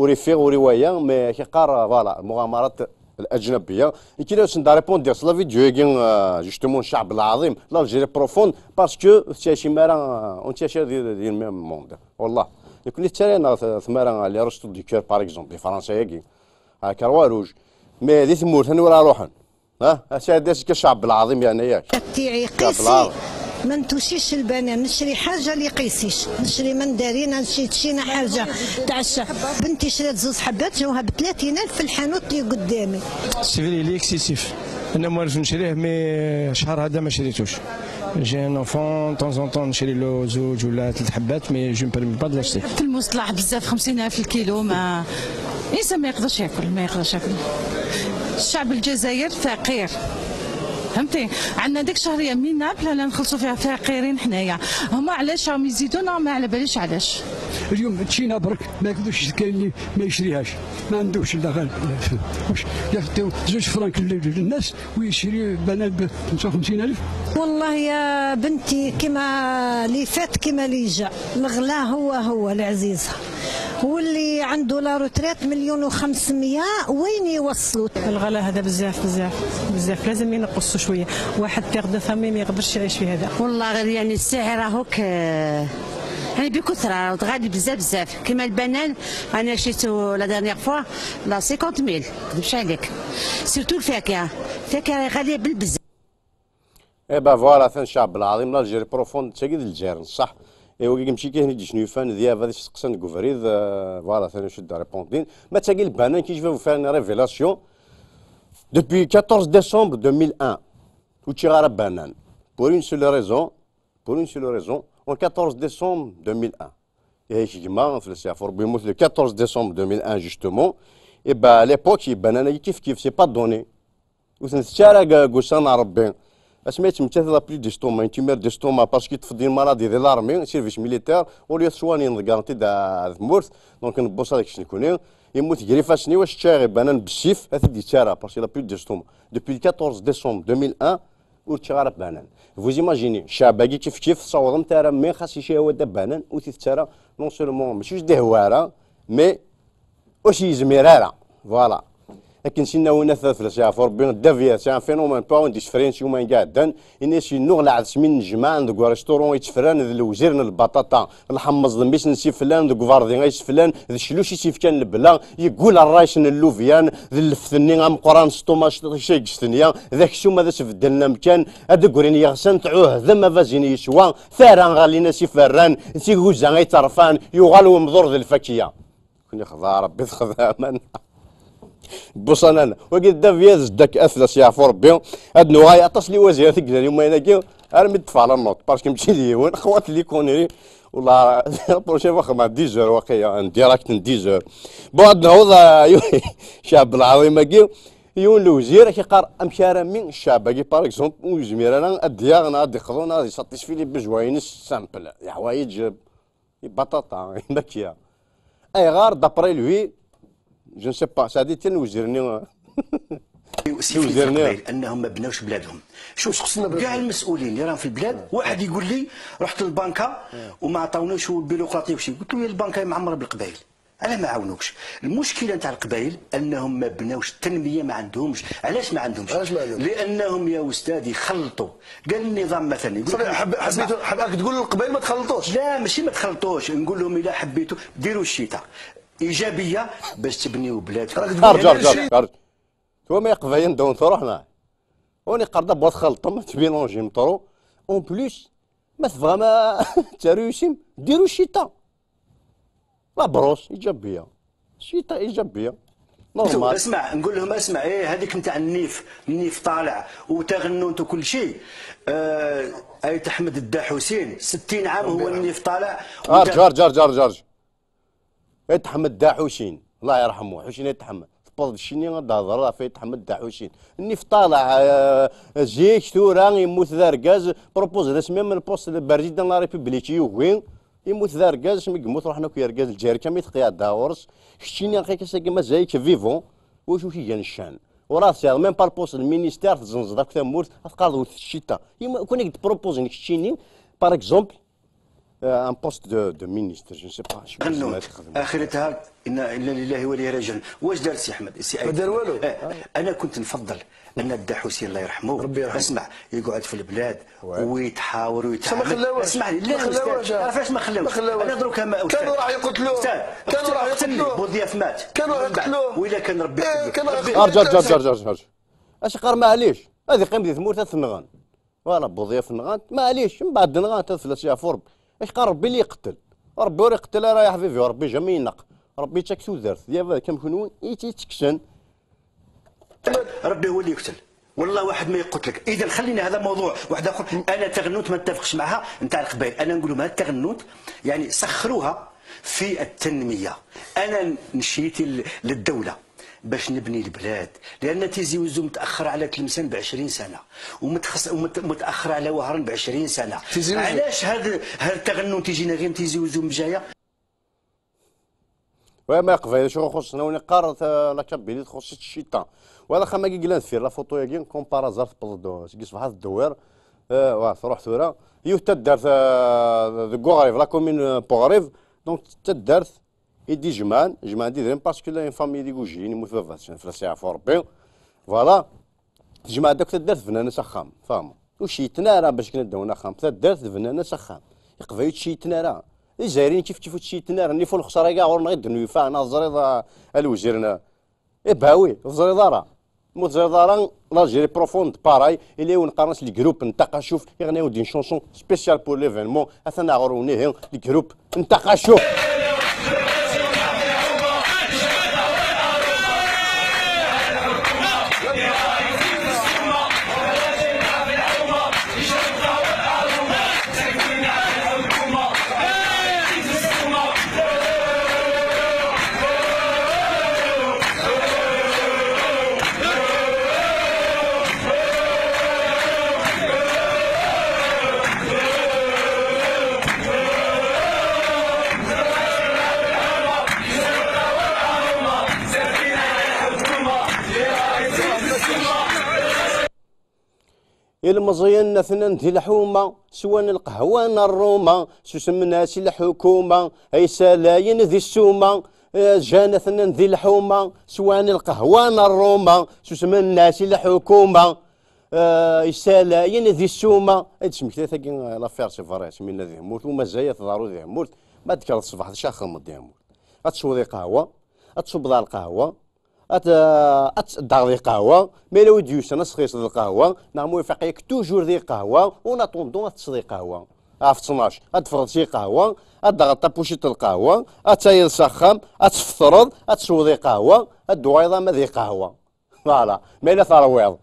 ur ifiɣ, ur iwala, mais ak-iqqar, voilà, المغامرات الأجنبية. Nekk la sen-d répondre s la vidéo-agi, euh, justement, ccɛeb lɛaḍim, l'Algérie profonde, parce que ur tettɛicim ara, ur nettɛici ara di, di le même monde. Wallah. Nekkni ttaraɣ tmara les Restos du Cœur, par exemple, di Fransa-agi, à Croix-Rouge. Mais di tmurt, anwa ara ruḥen? Ha? Asaɛid as-yekka ccɛeb lɛaḍim, yeɛna-yak. التيعي ccɛeb قيسي. Lɛaḍim. ما نتوشيش البنان، نشري حاجة لقيسيش، نشري مندرينة، نشري تشينة حاجة تعشى. بنتي شرات زوز حبات، جاوها ب ثلاثين ألف في الحانوت اللي قدامي. C'est vrai, il est excessif. أنا موالف نشريه، mais شهر هذا ما شريتوش. J'ai un enfant, de temps en temps نشري له زوج ولا ثلاث حبات، mais je me permets pas de l'acheter. في المصلح بزاف، خمسين ألف الكيلو، ما إنسان ما يقدرش ياكل، ما يقدرش ياكل. الشعب الجزائر فقير. فهمتي؟ عندنا ديك الشهريه مينابل، لا نخلصوا فيها فقيرين حنايا. هما علاش راهم يزيدونا؟ ما على باليش علاش. اليوم تشينا برك ما ياكلوش، كاين اللي ما يشريهاش، ما عندوش لا غير واش يعطيو زوج فرانك لل-، للناس ويشري بنان ب خمسة وخمسين ألف. والله يا بنتي، كما لي فات كما لي جا، الغلا هو هو العزيزة، واللي عنده لا روتريت مليون وخمسمية وين يوصلوا؟ الغلا هذا بزاف، بزاف، بزاف، لازم ينقصوا شوية. واحد بيغ دو فامي ما يقدرش يعيش في هذا. والله غير يعني السعر راهوك، آه، يعني بكثرة، غالي بزاف بزاف. كما البنان، أنا شريته لا ديرنيير فوا لا سيكونت ميل، ما نكذبش عليك. سيرتو الفاكهة، الفاكهة غالية بالبزاف. اي با فوالا، ثان الشعب العظيم، لالجيري بروفوند تاكي د الجيران، صح؟ ايوا كي مشي كاين يدي شنو يفان ذي هذا سقسان كوفريد، آه، فوالا، ثاني شد ريبوندين. ما تاكي البنان كي جبه فان ريفيلاسيون. Depuis quatorze décembre deux mille un, وتشي غير بنان. Pour une seule raison, pour une seule raison, en quatorze décembre deux mille un. Ihi gma, fell-as yeɛfu Rebbi, yemmut le quatorze décembre deux mille un justement. Et ben à l'époque, ibanan-agi kif kif, c'est pas donné. Ur ten-tettu ara deg ussan n Rebbi. Asmi yettmettat la pluie d'estomac, une tumeur d'estomac, parce que yeṭṭef-d une maladie di l'armée, service militaire, au lieu de soigner, nḍegger-t-id ɣer tmurt, donc nbuṣa deg-s nekni. Yemmut gar ifassen-iw, aceččaɣ ibanan bessif, ad t-id-yettu ara, parce que la pluie d'estomac. Depuis le quatorze décembre deux mille un, ur ččiɣ ara banan. Vous imaginez, ccɛeb-agi kif kif, tessawḍemt ara, mais xas ici-awa-d banan, ur t-itett ara, non seulement mačči d-ihwa ara, mais ur s-yezmir ara. Voilà. Akken sinna winat ad fell-as yeɛfu Rebbi, Dda Biya, c'est un phénomène, pas un disfrens, yuma iɛeddan, ini-as yennuɣ lɛed s mi nnejmaɛen deg uresturu yettefran d lewzir n lbaṭaṭa, lḥemmeẓ d mmi-s n siflan deg uberḍi ay seflan, d ccluc i s-yefkan lebla, yeggul ṛṛay-s n llubyan, d lleft-nni ameqqran s ṭumac icagestenya, d aksum ad as-beddlen amkan, ad d-ggrin yeɣsan tɛuhdem abazin yeswa, tara ɣalin-as iferran, d tiguza ay tt-rfan, yuɣal wemḍur d lfakya. Kni xḍa Rebbi texḍa aman. Buṣanan, wagi d Dda Biya d Zeddak, ad fell-as yeɛfu Rebbi, ad nuɣal aṭas n liwazirat i yellan yumayen-agi, armi d-ṭṭfeɣ la note, parce que mačči d yiwen, xwat li connerie, والله la prochaine fois xedmeɣ dix heures waqila, en direct n dix heures. Bon, ad nɛuḍ, ah, Ccɛeb lɛaḍim-agi, yiwen lewzir, ak iqqar, amek ara mi ccɛeb-agi, par exemple, ur yezmir ara ad d-yaɣ, neɣ ad d-iqḍu, neɣ ad isatisfi les besoins-ines simple, leḥwayeǧ, ibaṭaṭa, imakya. Ayɣer, d'après lui, je ne sais pas, ça dit tiens وزيرني سي في القبائل انهم ما بناوش بلادهم. شوف، كاع المسؤولين اللي راهم في البلاد، واحد يقول لي: رحت للبنكه وما عطاوناش، والبيروقراطيه وشي. قلت له: يا البنكه معمره بالقبائل، علاه ما عاونوكش؟ المشكله نتاع القبائل انهم ما بناوش التنميه، ما عندهمش. علاش ما عندهمش؟ علاش ما عندهمش؟ لانهم يا استاذ يخلطوا. قال النظام مثلا، يقول صافي، حب حبيتو حب راك تقول للقبائل ما تخلطوش. لا، ماشي ما تخلطوش، نقول لهم: الا حبيتوا ديروا الشتاء ايجابيه باش تبنيوا بلادكم. راك تقول ارجع ارجع ارجع. تو ما يقباين دون تروحنا. وني قرده بوات خلطم تبيلونجي مطرو. اون بليس، ما تبغى ما تروسيم، ديروا الشتاء. لا بروس ايجابيه، الشتاء ايجابيه، نورمال. اسمع، نقول لهم: اسمع، ايه، هذيك نتاع النيف، النيف طالع وتغنوت وكل شيء. آه، ايت احمد الدا حسين، ستين عام هو النيف طالع. ارجع ارجع ارجع ارجع. ايت احمد الدا حسين، الله يرحمه، حسين ايت احمد. تبوظ الشيني غدا هضر في ايت احمد الدا حسين. النيف طالع، آه، زيك ثورة يموت ذا رقاز، بروبوز ناس ميم البوست بريزيدان لا ريبوبليك يوغي. يموت ذا رقاز، اسمي يموت روحنا كي رقاز الجزائر كامل يتقيا داورس. كشيني اخي كساكي مازال فيفون. واش واش يجي الشان؟ وراه سير ميم با البوست المينيستير تزنزد اكو ثمورت، افقار ذو الشتاء. يما كون يقد بروبوزي نكشيني، بار اكزومبل، ان بوست دو دو مينيستر، جو سي با شو. غنوت اخرتها: انا الا لله واليه راجعون. واش دار سي احمد؟ سي ما دار والو. انا كنت نفضل ان الدا حسين الله يرحمه، ربي يرحمه. اسمع، يقعد في البلاد ويتحاور ما ويتعامل. خلاوهش. اسمع لي، لا ما خلاوهش. أستاذ، عارف علاش ما خلاوش؟ ما خلاوهش. انا دروك ما كانوا راح يقتلوه. استاذ، كانوا راح قتلني، يقتلوه. بوضياف مات. كانوا راح من بعد. يقتلوه. وإلا كان ربي إيه، قتلني. كانوا راح ربي يقتلوه. ارجع ارجع ارجع ارجع ارجع. اش قار معليش؟ هذه قيم دي ثمورت تنغان. فوالا بوضياف نغانت، معليش، من بعد نغانت هاد ثلاث شهور. اش قال ربي اللي يقتل؟ ربي ولا يقتل راه يا حبيبي، ربي جامي ينق. ربي يتاك تودرت، يا بابا كم كنون يتكسن. ربي هو اللي يقتل. والله واحد ما يقتلك. اذا خلينا هذا موضوع واحد اخر. انا تغنوت ما نتفقش معها نتاع القبائل، انا نقول لهم هذا التغنوت يعني سخروها في التنميه. انا نشيتي ل- للدوله، باش نبني البلاد، لأن تيزي وزو متأخر على تلمسان بعشرين سنة، ومتخص-، ومت-، متأخر على وهران بعشرين سنة. تيزي وزو. علاش هاد، هاد التغنن تيجينا غير من تيزي وزو مجاية؟ وما قبايل شو خصنا ونقار، آه، لا كابيلي تخص الشيطان. ولا خما كي قلنا في لا فوتو ياكي كوم بارازار تبض سكي صباح الدوير. آه، واه، تروح ثورة. يو تدارت، آه، ذو غريف، لا كومين، آه، بوغريف. دونك تدارت. إدي جمعان، جمعان دي درهم باسكو لا فامي دي كوجين يموت بابا في الساعة فور بي. فوالا. تجمع داك تدارت بنان اس اخام، فاهم؟ وشيتنا راه باش كنا داونا خام، تدارت بنان اس اخام. يقبل شيتنا راه. الجزائريين كيف كيف شيتنا راه، نيفو الخسارة كاع غورنا غير دنيا فانا زريضة الوزيرنا. إيه باوي، زريضة راه. مو زريضة راه، لا جيري بروفوند، باراي، إلي ونقارن لي جروب نتاقا شوف، يغنيو دي شونسون سبيسيال بور ليفينمون، أثناء غرونيه، لي جروب نتاقا شوف. Ilmeẓyen atnan di lḥuma, swan lqahwa n Ruma, susmen-as i lḥukuma, ay salayen di ssuma. Eh, ǧǧan atnan di lḥuma, swan lqahwa n Ruma, susmen-as i lḥukuma, eh, ay salayen di ssuma. Ay d-smekta tagi, eh, l'affaire c'est vrai, sminna di tmurt, u mazal ad tḍaru di tmurt, ma d-tekkreḍ ṣṣbeḥ d acu ad txedmeḍ di tmurt. Ad tesweḍ i qahwa, ad tṣubbeḍ ar lqahwa, Ad, ad teddaɣ di qahwa, ma yella wi d-yusan ad s-txiṣeḍ lqahwa, neɣ ma ifaq yak toujours di qahwa, en attendant ad teṭṭseḍ i qahwa. Ɣef ttnac, ad teffɣeḍ si qahwa, ad d-taɣeḍ tapuciṭ n lqahwa, ad tayeḍ s axxam, ad tfeṭreḍ, ad tesweḍ i qahwa, ad d-tuɣaleḍ ama di qahwa. Voilà, ma yella terwiḍ,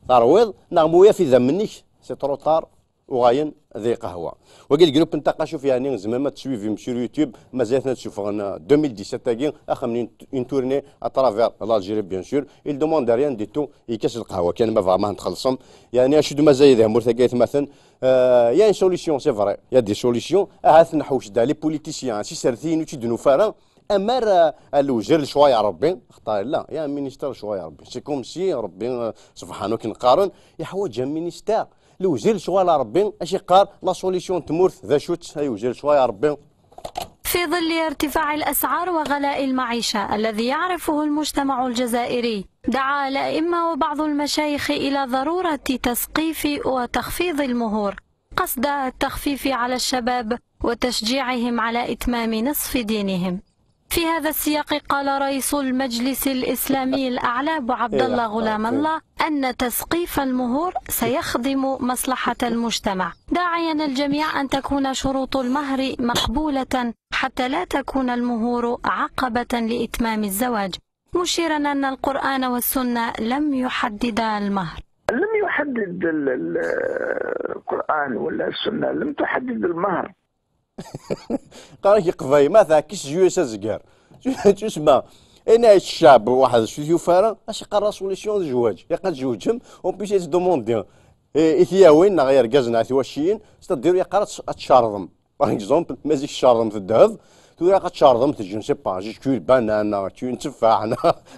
terwiḍ, neɣ ma ur yaf idammen-ik, c'est trop tard. Uɣalen di qahwa. Wagi le groupe n Taqacuf, yeɛni tzemrem ad t-suivim sur YouTube, mazal-ten ad suffɣen, euh, deux mille dix-sept agi, axemni une tournée à travers l'Algérie, bien sûr. Il demande rien du tout, yekka s lqahwa kan, ma vraiment txellṣem. Yeɛni acu d mazal di tmurt-agi, aytmaten, euh, il y a une solution, c'est vrai, il y a des solutions. Ahat nḥewwes-d les politiciens, si sertiyen ur tt-id-nufa ara, amar, euh, lewzir lecɣal n Rebbi, axaṭer yella, ya minister lecɣal n Rebbi. C'est comme si Rebbi, euh, subḥanu akken qqaren, yeḥwaǧ un minister. Lewzir lecɣal n Rebbi, acu yeqqar la solution n tmurt, d acu-tt, ay lewzir lecɣal n Rebbi? في ظل ارتفاع الأسعار وغلاء المعيشة الذي يعرفه المجتمع الجزائري، دعا الأئمة وبعض المشايخ إلى ضرورة تسقيف وتخفيض المهور قصد التخفيف على الشباب وتشجيعهم على إتمام نصف دينهم. في هذا السياق، قال رئيس المجلس الإسلامي الأعلى أبو عبد الله غلام الله أن تسقيف المهور سيخدم مصلحة المجتمع، داعيا الجميع أن تكون شروط المهر مقبولة حتى لا تكون المهور عقبة لإتمام الزواج، مشيرا أن القرآن والسنة لم يحددا المهر. لم يحدد ال-، ال-، القرآن ولا السنة لم تحدد المهر. قالك يقضي ما ذاكش جويس الزقار. تسمى، انا الشعب واحد شو يفارا، اش قرا سوليسيون الزواج؟ يقد زوجهم، اون بيس يتدوموندي. إيه، إثياوين، نغير جزنا إثيواشيين، ستدير يقرا تش-، تشارضم. باغ اكزومبل، مازيك تشارضم في الذهب، تقول يا تشارضم في، جو نسي با، جيت كيو البانانا، كيو نتفاح،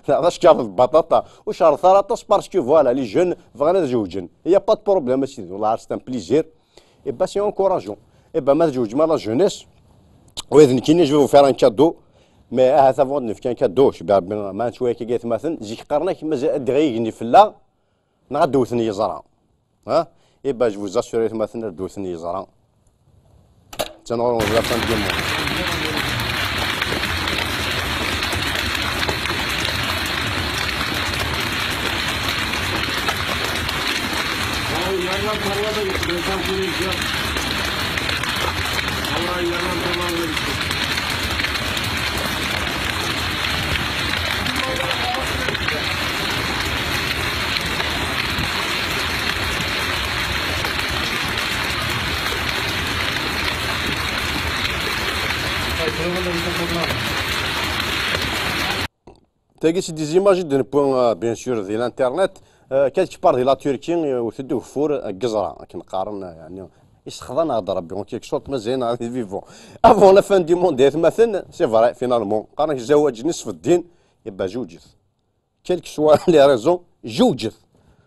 لا، شارض البطاطا، وشارض ثلاثة، باسكو فوالا، لي جون، بغينا نزوجن. يا با دو بروبليم، سيدي، والله عرفت ان بليزير. اي با سي انكوراجون. اي با ما تزوج مع لا جونيس، وإذا كاين جو فير ان كادو، مي اه هذا فوت نفكي ان كادو، شباب، ما نتويا كي قالت مثلا، زيك قرنك، مازال دغيا يجني في الله، نغدوثني يزرع. ها؟ اي با جو فوز اسيري مثلا دوثني يزرع. تنغرو بلا فان دو مون. Tagi, c'est des images i d-newwi, euh, bien sûr, di l'internet. Euh, quelque part di la Turquie, euh, iwet-d ugeffur, euh, deg yeẓra, akken qqaren, euh, yeɛni, yessexḍa-aɣ-d Rebbi, en quelque sorte, mazal-aɣ di vivant. Avant la fin du monde, ay atmaten, c'est vrai, finalement. Qqaren-ak zzawaj-nni ṣṣef ddin, yebba zewǧet. Quelles que soient les raisons, zewǧet.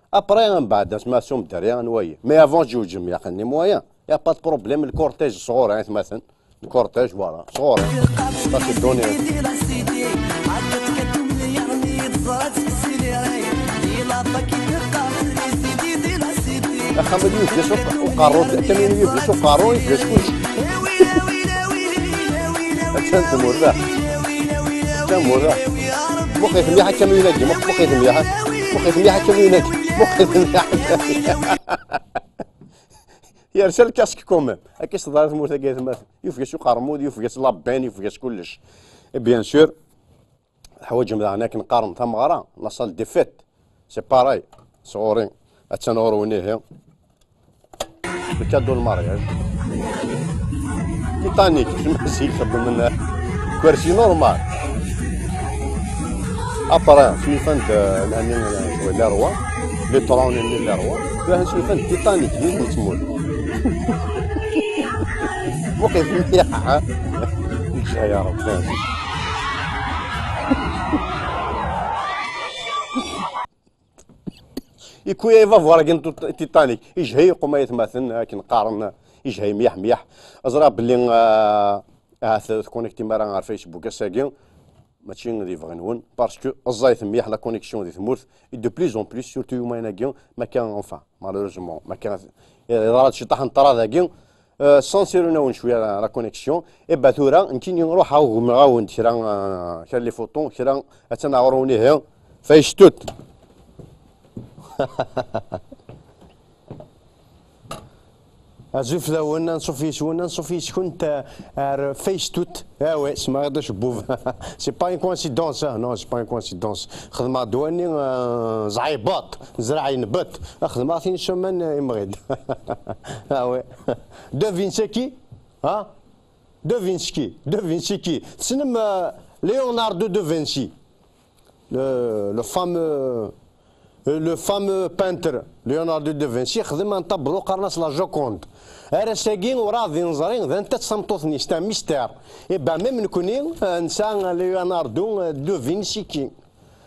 Après, mbeɛd, asma asum dderya, anwa-yi. Mais avant, zewǧem, ya xi, ni moyen. Y a pas de problème, le cortège sɣur, ay atmaten. Le cortège, voilà, sɣur. Ça, c'est donné. Axxam-agi yebda s uqerru, akamyun-agi yebda s uqerru, yebda s kullec. Attan tmurt, ah. Attan tmurt, ah. Muqlet mliḥ akamyun-agi, muq-, muqlet mliḥ, ah. Muqlet mliḥ akamyun-agi, muqlet mliḥ akamyun. Yersa lkask quand même. Akka i s-teḍra tmurt-agi, ay atmaten. Yufeg-as uqermud, yufeg-as la benne, yufeg-as kullec. Et bien sûr, teḥwaǧem daɣen akken qqaren tameɣra, la salle des fêtes. C'est pareil. Sɣur-i. Attan ɣur-wen ihi. Le cadeau de mariage. Titanic, zik xeddmen akersi normal. Après, sulfan d lani, les rois, les trônes, les rois. Sulfan d Titanic, d tmurt. Muqlet mliḥ, ha? Ǧǧa ya Rebbi. Ikuya ibabuṛ-agi n Tut-, Titanic, ijhay qum ay atmaten, akken qqaren, ijhay myaḥ myaḥ. Ẓriɣ belli, ah, ahat tconnectem ara ɣer Facebook ass-agi, mačči d ibɣi-nwen, parce que ẓẓayet myaḥ la connexion di tmurt, et de plus en plus, surtout yumayen-agi, makka, enfin, malheureusement, makka, yeḍra-d ciṭaḥ n ṭṭrad-agi, Euh, ssansiru-awen cwiya la, la connexion. Et bah tura, nekkini ruḥeɣ gmeɣ-awen-d kra, euh, kra les photos, kra, attan ɣur-wen ihi. Face tout. Azul fell-awen, anṣuf yes-wen, anṣuf yes-kunt, euh, ar Face tout. Ah ouais, smaɣ-d acebbub. C'est pas une coïncidence, hein. Non, c'est pas une coïncidence. Xedmeɣ-d wani, euh, zɛibaṭ, zraɛ inbet. Xedmeɣ-t une semaine, euh, imɣi-d. Ah ouais. Da Vinci-ki? Ha? Da Vinci-ki, Da Vinci-ki. Tessnem, euh, Leonardo da Vinci? Le, le fameux, euh, le fameux peintre Leonardo da Vinci xdem un tableau qqaren-as la Joconde. Ar ass-agi, werɛad i neẓri d anta-tt tameṭṭut-nni, c'est un mystère. Et ben, même nekkni, euh, nesɛa Leonardo, euh, da Vinci-ki.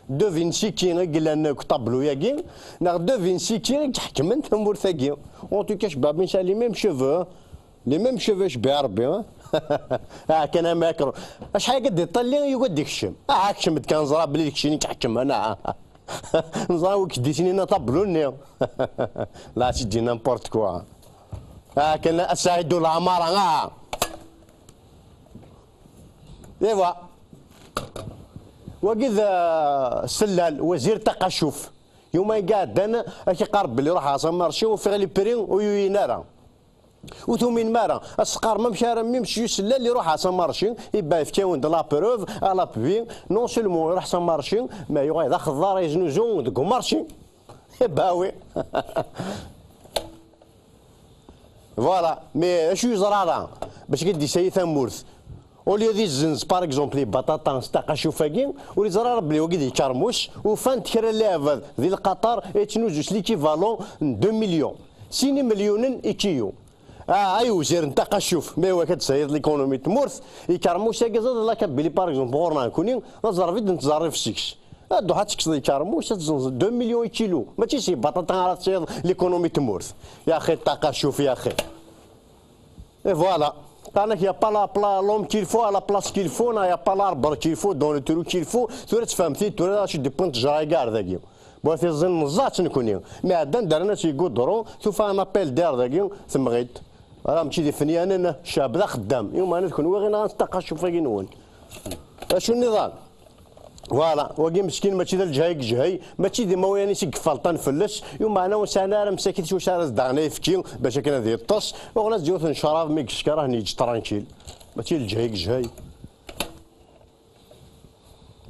Da Vinci-ki i yellan deg uṭablu-agi, neɣ Da Vinci-ki i iḥekmen tamurt-agi? En tout cas, cebba Bin, ça, les mêmes cheveux, hein. Les mêmes cheveux, cebba Rebbi, hein. Ah, kan am akru. Acḥal akka d-iṭalli, yugi ad d-ikcem. Ah, kcem-d kan, ẓra belli d keččini i iḥekmen, ah. Neẓra wi k-d-itinin aṭablu-nni. Là, tu dis n'importe quoi. Ah, kan a Saïdou Lamara, ah. Et voilà. Wagi d, euh, sellal, Wazir Taqacuf. Yuma iɛeddan, ad k-iqqar belli ruḥeɣ s amarci, ufiɣ les prix ur yuyin ara. Ur tuminem ara. Ad s-teqqarem amek ara mmi-m s usellal iruḥ s amarci, ibba yefka-wen-d la preuve, à l'appui, non seulement iruḥ s amarci, mais yuɣal d axeḍḍar yeznuzu deg umarci. Ibba oui. Voilà, mais acu yeẓra ara? Bac ad d-isali tamurt. Au lieu d izzenz, par exemple, les batatas s taqacuf-agi, ur yeẓra ara belli wagi d ikermus, ufan-t kra n leɛbad di Lqaṭar yettnuzu s l'équivalent n deux millions. Sin imelyunen i kiyu. Ah, ay wezir n taqacuf, mais wak ad d-tesaliḍ l'économie n tmurt, ikermus-agi ẓid la Kabylie, par exemple, ɣur-neɣ nekkni, d aẓerbi d-nettẓerrif seg-s. Ad d-truḥ ad tekkseḍ ikermus, ad tezzenzeḍ deux millions i kilo. Mačči si baṭaṭa ara tesɛiḍ l'économie n tmurt. Ya axi, ṭaqa, cuf, ya axi. Et voilà. Qqaren-ak, y a pas la pla-, l'homme qu'il faut à la place qu'il faut, neɣ y a pas l'arbre qu'il faut dans le trou qu'il faut. Tura tfehmeḍ-t-id, tura acu d-iwwin ttejra-agi ar dagi. Bu tiẓin neẓẓa-tt nekkni. Mi ɛeddan, daren-as igudru, tufa un appel d'air dagi, temɣi-d. Ara mačči d ifenyanen, ccɛeb d axeddam. Yumeɛna d kenwi ɣina ṭaqa, cuf-agi-nwen. Acu nniḍen? Voilà, wagi meskin mačči d lǧhay i yejhay, mačči d imawlan-is i yefalṭan fell-as, yumeɛna ur sɛin ara msakit s wacu ara s-d-aɣen ayefki, bac akken ad yeṭṭes, uɣen-as-d yiwet n ccrab, mi yeckerah, yeǧǧ tranquille. Mačči d lǧhay i yejhay.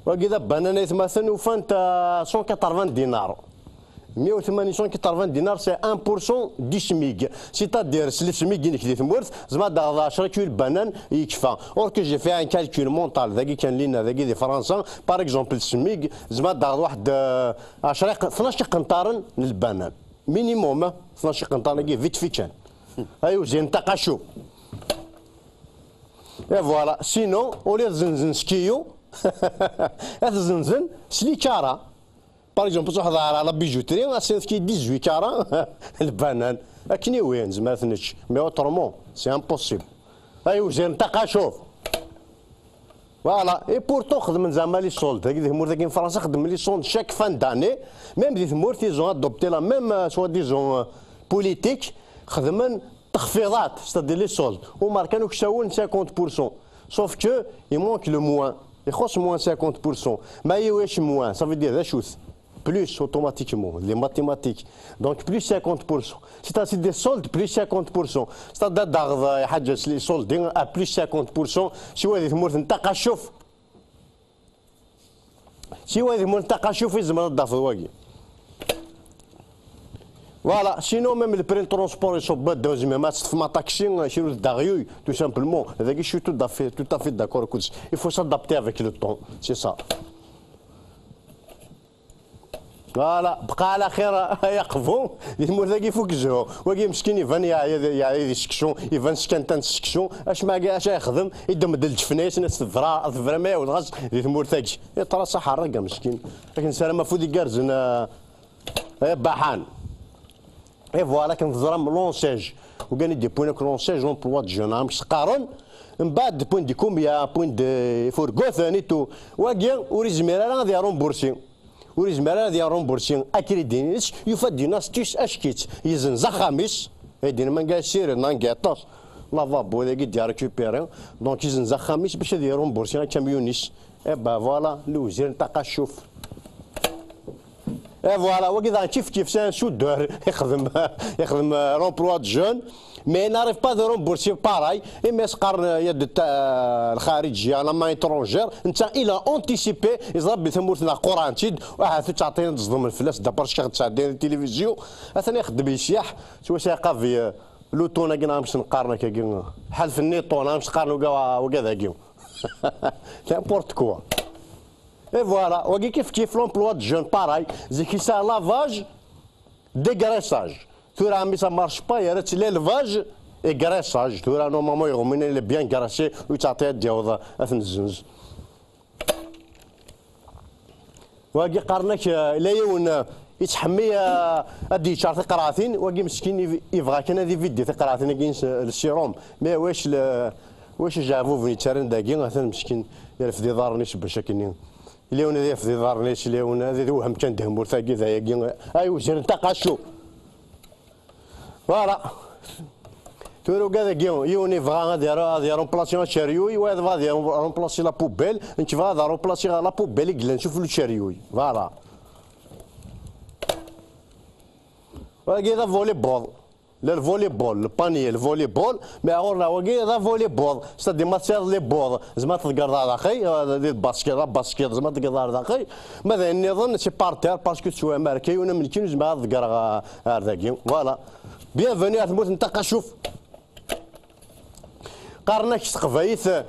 Wagi d abanan, aytmaten, ufan-t, euh, cent quatre-vingts dinars. Meyya u tmanyin dinars, c'est un pour cent du SMIC. C'est-à-dire, s le SMIC-inek di tmurt, tzemreḍ ad taɣeḍ ɛecra kilu lbanan yekfa. Or que j'ai fait un calcul mental, dagi kan lina, dagi di Fransa, par exemple, le SMIC, tzemreḍ ad taɣeḍ waḥed, euh, ɛecra, tnac iqenṭaren n lbanan. Minimum, eh, tnac iqenṭaren-agi, vite fait kan. Ay uzin taqacu. Et voilà. Sinon, au lieu de zenzen s kiyu, ad zenzen s ličara. Par exemple, tṛuḥeḍ ɣer la bijouterie, ad s-yefk dix-huit carats lbanan. Akken i win, nezmer ad t-nečč. Mais autrement, c'est impossible. Ay uzin taqacu. Voilà. Et pourtant, xedmen zeɛma les soldes. Dagi di tmurt-agi n Fransa, xedmen les soldes chaque fin d'année. Même di tmurt, ils ont adopté la même, euh, soi-disant, euh, politique. Xedmen taxfiḍat, c'est-à-dire les soldes. Umer kan uksawen cinquante pour cent. Sauf que il manque le moins. Ixuṣ moins cinquante pour cent. Ma yiwec moins, ça veut dire d acu-t? Plus automatiquement, les mathématiques. Donc plus cinquante pour cent. C'est ainsi des soldes plus cinquante pour cent. C'est-à-dire ad taɣeḍ, euh, ḥaǧa s les soldes à plus cinquante pour cent. Siwa di tmurt n taqacu. Siwa di tmurt n taqacu i tzemreḍ ad d-tafeḍ wagi. Voilà, sinon même le prix n transport iṣubb-d, tzemrem ad teṭṭfem aṭaksi, euh, kra d aɣyul, tout simplement. Dagi je suis tout à fait, tout à fait d'accord. Il faut s'adapter avec le temps, c'est ça. Voilà, bqa ɛla xir ay aqbu. Di tmurt-agi ifuk zzhu. Wagi meskin iban yeɛya, yeɛya di seksu, iban skantan seksu. Acma agi acu yexdem? Iddem-d lǧefna-s, tebra, tebra ma yawed ɣas di tmurt-agi. Iṭras aḥerrag a meskin. Akken nessaram afud igerrzen, a, a Baḥan. Et voilà, akken teẓram l'enseigne. Ugan i d-yewwin akk l'enseigne, l'emploi de jeune, amek s-qqaren. Mbeɛd, point de combien, point de furguten et tout. Wagi, ur izmir ara ad irumbursi. Ur izmir ara ad irumbursi akridit-ines, yufa-d une astuce ack-itt. Yezenz axxam-is, ay d-yenna ma nga sired, ma nga aṭas. Lavabo, dagi d-irrécupérer. Donc, yezenz axxam-is bac ad irumbursi akamyun-is. Eh ben voilà, lewzir n taqacuft. Et voilà, wagi daɣen kif kif, c'est un soudeur. Ixdem, ixdem, euh, l'emploi de jeune. Mais il n'arrive pas de rembourser pareil. Et mais qqaren, euh, il y a de ta-, euh, الخارجية, la main étrangère. Netta, il a anticipé, yeẓra belli tamurt-nneɣ qquren-tt-id, ahat ur ttɛeṭṭin ad d-ẓḍmen fell-as, d'après ccaɣ ttɛeddayen di tilivizyu. Atan ixeddem yesyaḥ, s wass iqabi, euh, l'automne-agi, neɣ amek s-neqqaren akkagi, ḥalef nniṭun, amek s-qqaren uga-, wagad-agi. N'importe quoi. Et voilà, wagi kif kif, l'emploi de jeune, pareil. Zik yesɛa lavage, dégraissage. Tura, mi ça marche pas, yerra-tt l'élevage et graissage. Tura, normalement, iɣumina, il est bien graissé, ur yettɛeṭṭi ad d-yaweḍ ad t-nezzenz. Wagi qqaren-ak, euh, la yiwen, euh, yettḥemmi, euh, ad d-yeččar tiqraɛtin, wagi meskin yeb-, yebɣa kan ad ividi tiqraɛtin-agi s, le sérum. Mais wac le, wac ijeɛbuben yettarran dagi, atan meskin yerfed iḍarren-is bac akken i-, Yella yiwen ad yafed iḍarren-is, yella yiwen ad iwhem kan deg tmurt-agi, d ayagi ay uzren taqacu. Voilà. Tura ugad-agi, yiwen yebɣa ad yaru, ad yarumplasi aceryu, wa yebɣa ad yarumplasi la poubelle, nekk bɣa ad arumplasi la poubelle i yellan sufell uceryu. Voilà. Wagi d avolleyball. Le volleyball, le panier, le volleyball, mais ɣur-neɣ wagi d avolleyball, c'est-à-dire ma tesɛiḍ les balles, tzemreḍ ad tḍeggreḍ ar daxel, euh, di basket, la basket, tzemreḍ ad tḍeggreḍ ar daxel, ma d ayen nniḍen, c'est par terre, parce que teswam ar kayun am nekkini ur zmireɣ ad ḍeggreɣ, euh, ar dagi, voilà. Bienvenue ar tmurt n taqacuft. Qqaren-ak s teqbaylit, euh,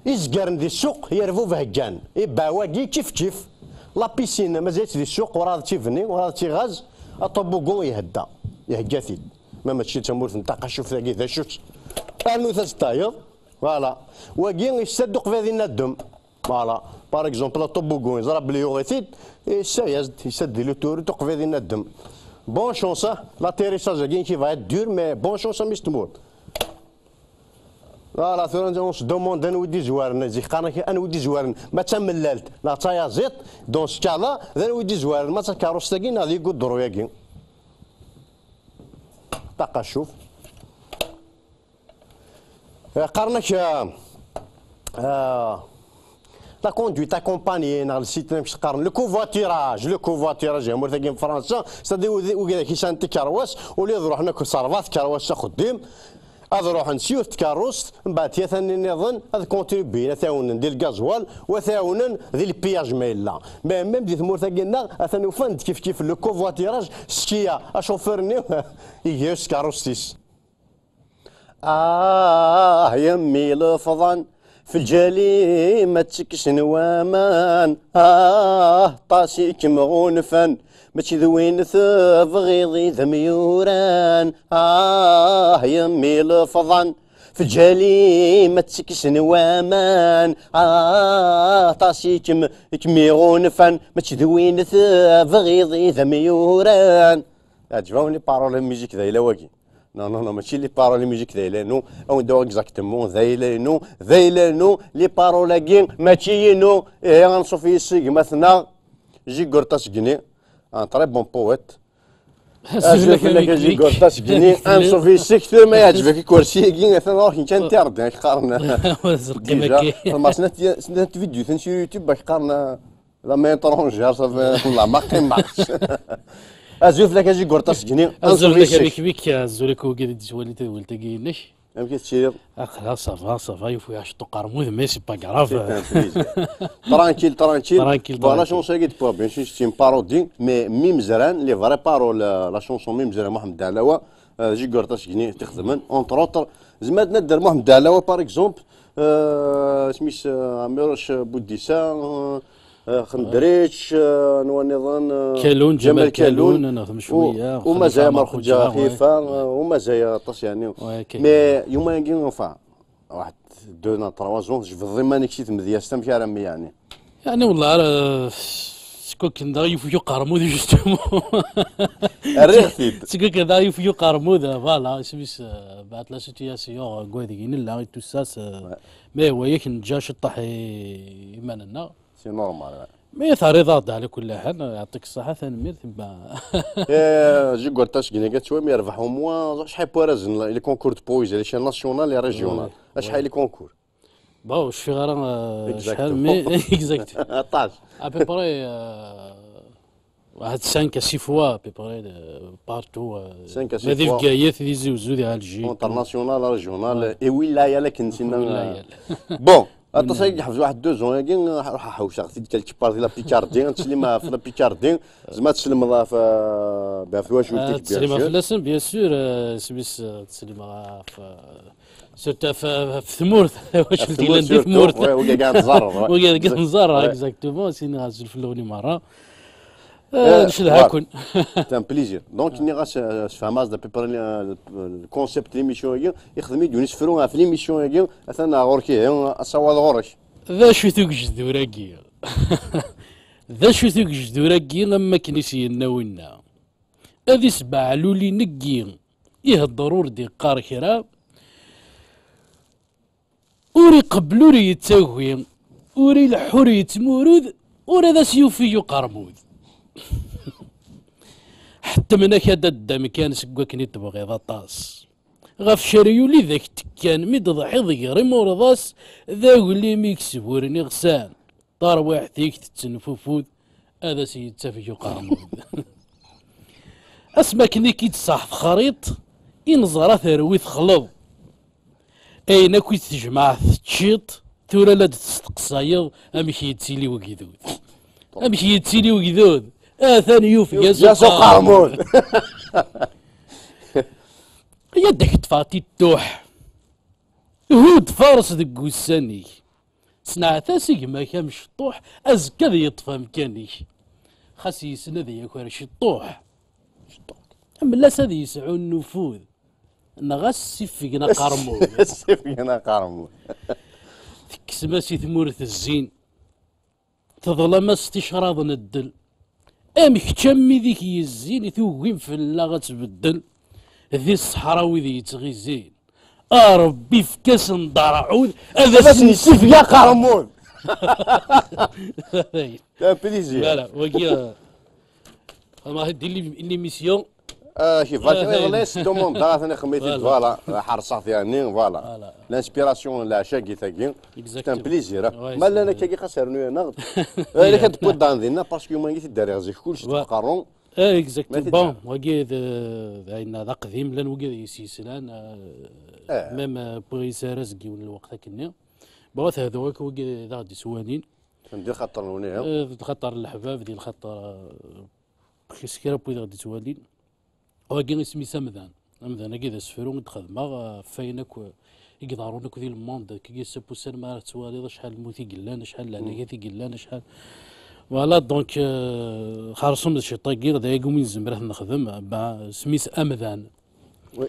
Izgaren di ssuq, yerbub heggan. Ibeɛ wagi kif kif. La piscine, mazal-itt di ssuq, werɛad tt-ibni, werɛad tt-iɣaz. Aṭubugu ihedda, ihegga-t-id. Ma mačči d tamurt n taqacuft-agi, d acu-tt? Arnu tazeṭṭayeḍ. Voilà. Wagi yessa-d uqbad inaddem. Voilà. Par exemple, aṭubugu, yeẓra belli yuɣ-it-id, yessa-yas-d, yessa-d di l'autoroute uqbad inaddem. Bonne chance, hein. L'atterrissage-agi, qui va être dur, mais bonne chance, a mmi-s n tmurt. Voilà, tura on se demande anwa i d-izwaren, zik qqaren-ak anwa i d-izwaren, ma d tamellalt neɣ d tayaziḍt, dans ce cas-là, d anwa i d-izwaren, ma d takeṛṛust-agi neɣ d igudru-agi. Taqacuft. Eh, qqaren-ak, eh, eh, la conduite accompagnée, neɣ le site, amek s-qqaren, le covoiturage, le covoiturage, tamurt-agi n Fransa, c'est-à-dire wid-, wigad-ak yesɛan tikerwas, au lieu ad ruḥen akk s rrbeɛ tkerwas s axeddim, Ad ruḥen s yiwet tkeṛṛust, mbeɛd tiyata-nni nniḍen ad kontribuyen, ad t-ɛawnen di lgazwal, u ad t-ɛawnen di lpiyaj ma yella. Mais même di tmurt-agi-nneɣ, atan ufan-d kif kif le covoiturage, sskiya, acufur-nni iga s tkeṛṛust-is. Ah, yemmi lefḍan, f lǧal-im ad tekksen waman. Ah, aṭas i kem-ɣunfan, mačči d win tebɣiḍ i d amyuran. Ah, yemmi lefḍan, f lǧal-im ad tekksen waman. Ah, aṭas i kem-, i kem-iɣunfan, mačči d win tebɣiḍ i d amyuran. Ɛǧbawen les paroles n musique d ayla-wagi. Non, non, non, mačči les paroles n musique d ayla-inu. Awen-d-awiɣ exactement d ayla-inu, d ayla-inu, les paroles-agi mačči inu. Ihi, anṣuf yes-s gma-tneɣ Jigurṭa Segni, un très bon poète. Azul fell-ak a Jigurṭa Segni, anṣuf yes-k, tura ma yeɛǧeb-ak ikersi-agi, atan ɣur-k nekk interdit, ak qqaren. Déjà, xedmeɣ snat, snat vidéos sur YouTube, ak qqaren, la main étrangère, ça fait, la ma qqimeɣ. Azul fell-ak a Jigurṭa Segni, anṣuf yes-k. Azul fell-ak a Mikmik, azul akk wigi i d-yettwalin tadwilt-agi-inek. Amek i tettiliḍ? Aql-aɣ ça va, ça va, yufa-yaɣ ciṭ uqermud, mais c'est pas grave. C'est un plaisir. Tranquille, tranquille. Tranquille, bon, la chanson-agi d Paul Bench, c'est une parodie, mais Mimezran, les vraies paroles, euh, la chanson Mimezran Mohamed Dalawa, euh, Jigurṭa Segni i t-ixedmen, entre autres. Zemreɣ ad d-nedder Mohamed Dalawa, par exemple, euh, isem-is, euh, Amiruc Boudissa, euh, euh, Xendric, euh, anwa nniḍen, euh, Kalun, Ǧamal Kalun, neɣ u-, cwiya, u mazal Xalifa Merxuǧa Merxuǧa, Xifa, ouais, euh, u mazal aṭas, yeɛni. Ouais, ok. Mais yuma-agi, enfin, waḥed deux ans, trois ans, tjebdeḍ iman-ik si tmedyazt, amek ara mmi, yeɛni? Yeɛni, wallah, ara, s-, seg wakken daɣ yufeg uqermud, justement. Rriɣ-t-id. Seg wakken daɣ yufeg uqermud, voilà, isem-is, euh, بعد la situation, euh, deg wadeg i nella, et tout ça, c'est, ouais, mais wa yak neǧǧa ciṭṭaḥ i iman-nneɣ. C'est normal, ouais. Mais terriḍ-aɣ-d ɛla kulli ḥal, yeɛṭik ṣṣeḥḥa, tanemmirt, ma. Eh, Jigurṭa Segni, ttwam yerbeḥ au moins acḥal n warrazen, les concours de poésie, à l'échelle nationale et régionale. Ouais, acḥal, ouais, les concours? Bon, ur cfiɣ ara, euh, exactement, acḥal, mais, exact. Aṭas. À peu près, euh, واحد cinq à six fois, à peu près, euh, partout, euh, cinq à six fois. Ma di Bgayet, di Tizi Uzzu, di Alger. International, régional, ouais, et wilaya, la ken-, ouais, sinna, wilaya. Bon, aṭas ay yeḥbes waḥed deux ans-agi, ruḥ ḥewseɣ-t-id quelque part di la Picardie, ad teslim ɣef la Picardie, zemreɣ ad teslemḍ ɣef, euh, ɣef twacult-ik, bien sûr. Ad teslim ɣef fell-asen, bien sûr, euh, isem-is, euh, ad teslim ɣef, euh, surtout ɣef, ɣef tmurt, twacult yellan di tmurt, surtout, ouais, wigi kan tẓerreḍ, ouais. Wigi kan tẓerreḍ, ouais, exactement, sin azul fell-awen merra. Euh, ncedha-ken. C'est un plaisir. Donc, nniɣ-as, euh, sfehmeɣ-as-d à peu près, euh, le concept n l'émission-agi, ixdem-iyi-d win isefru ɣef l'émission-agi, atan ɣur-k ihi, asawaḍ ɣur-k. D acu-t ugejdur-agi? D acu-t ugejdur-agi, am wakken i s-yenna winna? Ad isbeɛlul ineggi, ihedder ur d-iqqar kra, ur iqebbel ur yettagi, ur ileḥḥu ur yettmurud, ur ad as-yufeg uqermud. Ḥettmen-ak ad d-addam kan seg wakken i tebɣiḍ aṭas. Ɣef ceryul i d ak-tekkan, mi d-tḍeḥiḍ gar imurḍas, d aglim i yesburen iɣsan. Tarwiḥt-ik tettenfufud, ad as-yettafeg uqermud. Asmi akken i k-id-tṣaḥ texriṭ, i neẓra terwi texleḍ. Ayen akk i tejmeɛ teččiḍ, tura la d-testeqsayeḍ amek yettili wegdud. Amek yettili wegdud? Atan yufeg-as uqermud. Yad ak-ṭṭfeɣ tittuḥ. Hudd faṛes deg ussan-ik. Sneɛt-as i gma-k amecṭuḥ, azekka ad yeṭṭef amkan-ik. Xas yessen ad yaker ciṭṭuḥ. Mel-as ad yesɛu nnufud. Neɣ ad s-iffgen aqermud. Ad s-iffgen aqermud. Tekksem-as i tmurt zzin. Teḍlam-as ticraḍ n ddel. Am kečč am wid i k-yezzin, tugim fell-aɣ ad tbeddel. Di ṣṣeḥra wid yettɣizzin. A Ṛebbi, efk-asen-d ṛṛɛud, ad asen-nessifeg aqermud. C'est un plaisir. Voilà, wagi, euh, xedmeɣ-t-id di l'ém-, l'émission. Ah, kif, euh, iḍelli s demande, atan ixdem-it-id, voilà, ḥerṣeɣ-t, yeɛni, voilà. Voilà. L'inspiration, leɛca-agi, tagi. C'est un plaisir, hein. Ouais, ma llan akkagi xas rnu-aneɣ-d. Ayen akka d-tewwiḍ daɣen dinna, parce que yuma i t-id-rriɣ zik, kullec deg uqerru. Eh, exact. Bon, wagi d, d ayen d aqdim, llan wigi d yis-yeslan, eh, même, eh, wwiɣ-as araz deg yiwen n lweqt akkenni. Bon, ad hduɣ akk wigi d aɣ-d-ittwalin. Di lxaṭer-nwen, ihi? Eh, di lxaṭer n leḥbab, di lxaṭer, eh, s kra n wid aɣ-d-ittwalin. Wagi isem-is Amdan. Amdan-agi d asefru i d-xedmeɣ, eh, ɣef wayen akk, eh, i iḍerrun akk di le monde, deg yis n wussan mi ara tettwaliḍ acḥal n lmut i yellan, acḥal n lehlakat i yellan, acḥal. Voilà, donc, eh, xerṣum d ciṭ-agi, d ayagi umi nezmer ad t-nexdem, bah, isem-is Amdan. Oui.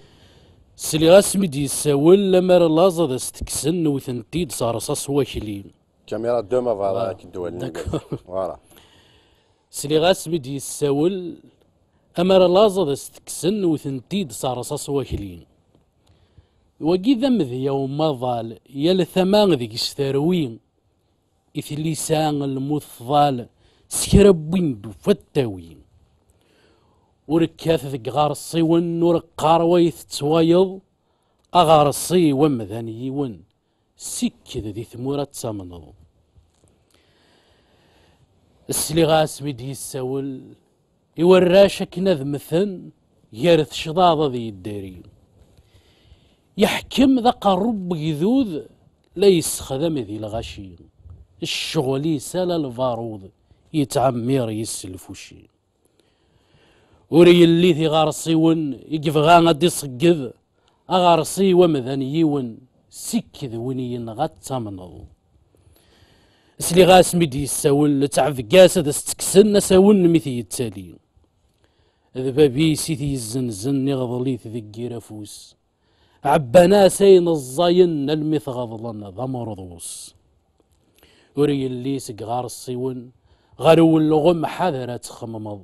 Sliɣ-as mi d-yessawel, lamar laẓ ad as-tekksen, wten-t-id s rṣaṣ wakli. Caméra deux ma bɣiḍ ad k-id-walin. D'accord. Voilà. Sliɣ-as mi d-yessawel, amar laẓ ad as-tekksen, wten-t-id s rṣaṣ wakli. Wagi d amedya umaḍal, yal tama deg-s terwi, i tilisa lmut tḍal, s kra n win d-tufa ad tawi. Ur kkat deg ɣerṣiwen, ur qqar wa i tettwayeḍ, aɣerṣi-w amdan yiwen, sikked di tmura ad tamneḍ. Sliɣ-as mi d-yessawel i warrac akken ad mmten, gar tecḍaḍ ad yeddari. Yeḥkem d aqerru n wegdud, la yessexdam di lɣaci. Ccɣel-is ala lbaruḍ, yettɛemmir yes lfuci. Ur yelli tiɣerṣiwen i yebɣa ad d-iṣegged, aɣerṣi-w amdan yiwen, sikked win yenɣa ad tamneḍ. Sliɣ-as mi d-yessawel, ttɛebga-s ad as-ttekksen asawen mi t-yettali. D bab-is i t-yezzenzen, iɣḍel-it deg yir afus. Ɛebban-as ayen ẓẓayen almi t-ɣeḍlen d amurḍus. Ur yelli seg ɣerṣiwen ɣer ulɣem, ḥader ad txemmemeḍ.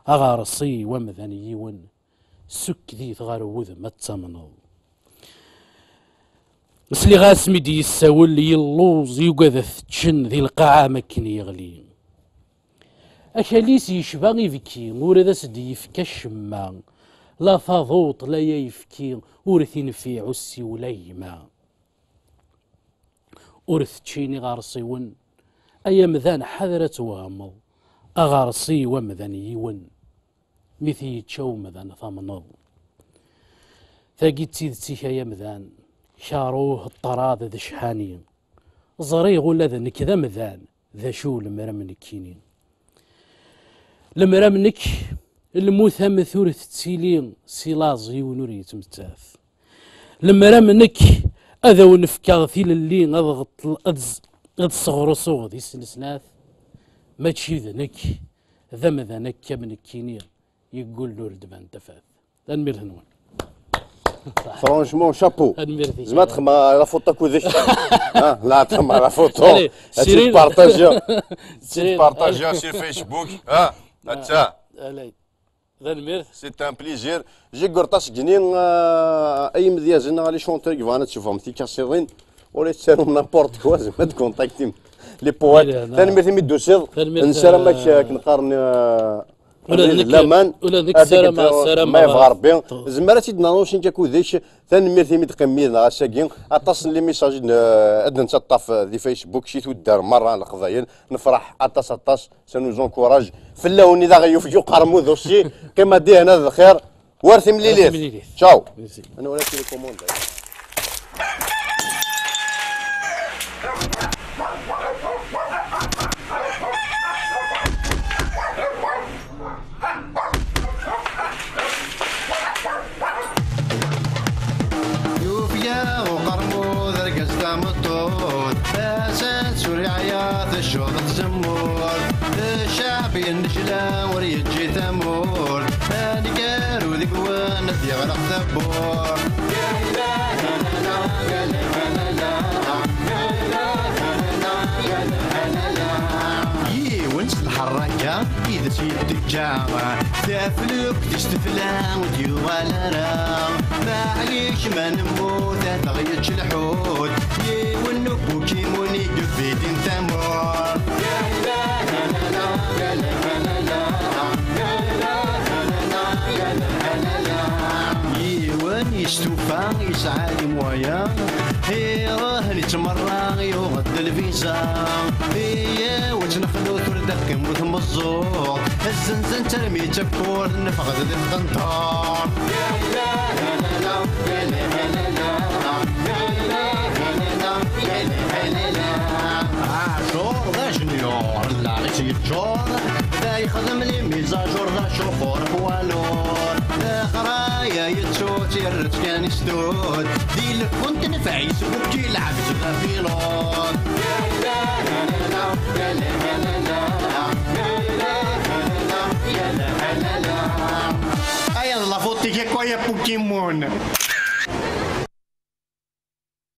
Aɣerṣi-w amdan yiwen, sukked-it ɣer wudem ad tamneḍ. Sliɣ-as mi d-yessawel, yelluẓ, yugad ad t-ččen di lqaɛa am akken yeɣli. Akal-is yecba ibki, ur ad as-d-yefk acemma, la taḍuṭ, la ayefki, ur tinfiɛ ussiw la gma. Ur teččin iɣerṣiwen, ay amdan ḥader ad twehmeḍ, aɣerṣi-w amdan yiwen, mi t-yečča umdan tamneḍ. Tagi d tidet-ik ay amdan, karuh, ṭṭrad d cḥani. Ẓriɣ ula d nekk d amdan, d acu lemmer am nekkini. Lemmer am nekk, lmut am tur tettili, si laẓ yiwen ur yettmettat. Lemmer am nekk, ad awen-fkeɣ tilelli, ad ɣeṭl-, ad s-, ad sɣerseɣ di snesnat, mačči d nekk, d amdan akka am nekkini, yeggullen ur d-ban tafat. Tanemmirt-nwen. Franchement, chapeau. Tanemmirt-ik. Zma txedmeḍ la photo akked-k. Ah, la txedmeḍ la photo. Allez, ad tt-partagiɣ. Ad tt-partagiɣ sur Facebook. Ah, atta. Allez. Tanemmirt. C'est un plaisir. Jigger Tasgini, euh, ay imedyazen, les chanteurs, yebɣan ad tcufem tikasiḍin. Ur yettarum n'importe quoi, zma tkontaktim les poètes. Tanemmirt imi d-tusiḍ. Tanemmirt. Nessaram ad k-, euh, ad k-neqqaren, euh, Ula d nekk, laman, ula d nekk ssarameɣ, ssarameɣ ma yebɣa Rebbi. Zemmer ad tt-id-nanusi nekk akked-k. Tanemmirt imi d-teqqimem yid-neɣ ass-agi. Aṭas n les messages i d-, ad nettaṭṭaf di Facebook, si tuddar merra n Leqbayel. Nefreḥ aṭas, aṭas. Ça nous encourage. Fell-awen i d aɣ-yufeg uqermud aussi. Qqim a dihna d lxir. War timlilit. War timlilit. Ciao. Merci. Ad nwali télécommande. Yufeg-aɣ uqermud, argaz tameṭṭut, tasa-s ur yeɛya, teccuḍ tzemmurt. Ccɛeb yennejla, ur yeǧǧi tamurt. Aneggaru deg-wen ad d-yeɣleq tawwurt. Yiwen s lḥerraka i d as-yetteǧǧa, taflukt-is tefla, ur d-yuɣal ara. Maɛlic ma nemmut ad aɣ-yečč lḥut, yiwen n ubukimun i yebidin tamurt. Yiwen yestufa, yesɛa les moyens, iruḥ yettmerra, yuɣ-d lviza. Iyyawet nexlut ur Teqqim u tmeẓẓuɣ, zzenzen-tt armi d tawwurt, neffeɣ-d di tqenṭert. Aɛacur d ajenyur, llaɣ-is yeččur, da yexdem les mises à jour, d acufur poids lourd. Leɣraya yettu-tt, yerra-tt kan i stud, di lkun tenfeɛ-is, bukki lɛebd d apiluṭ.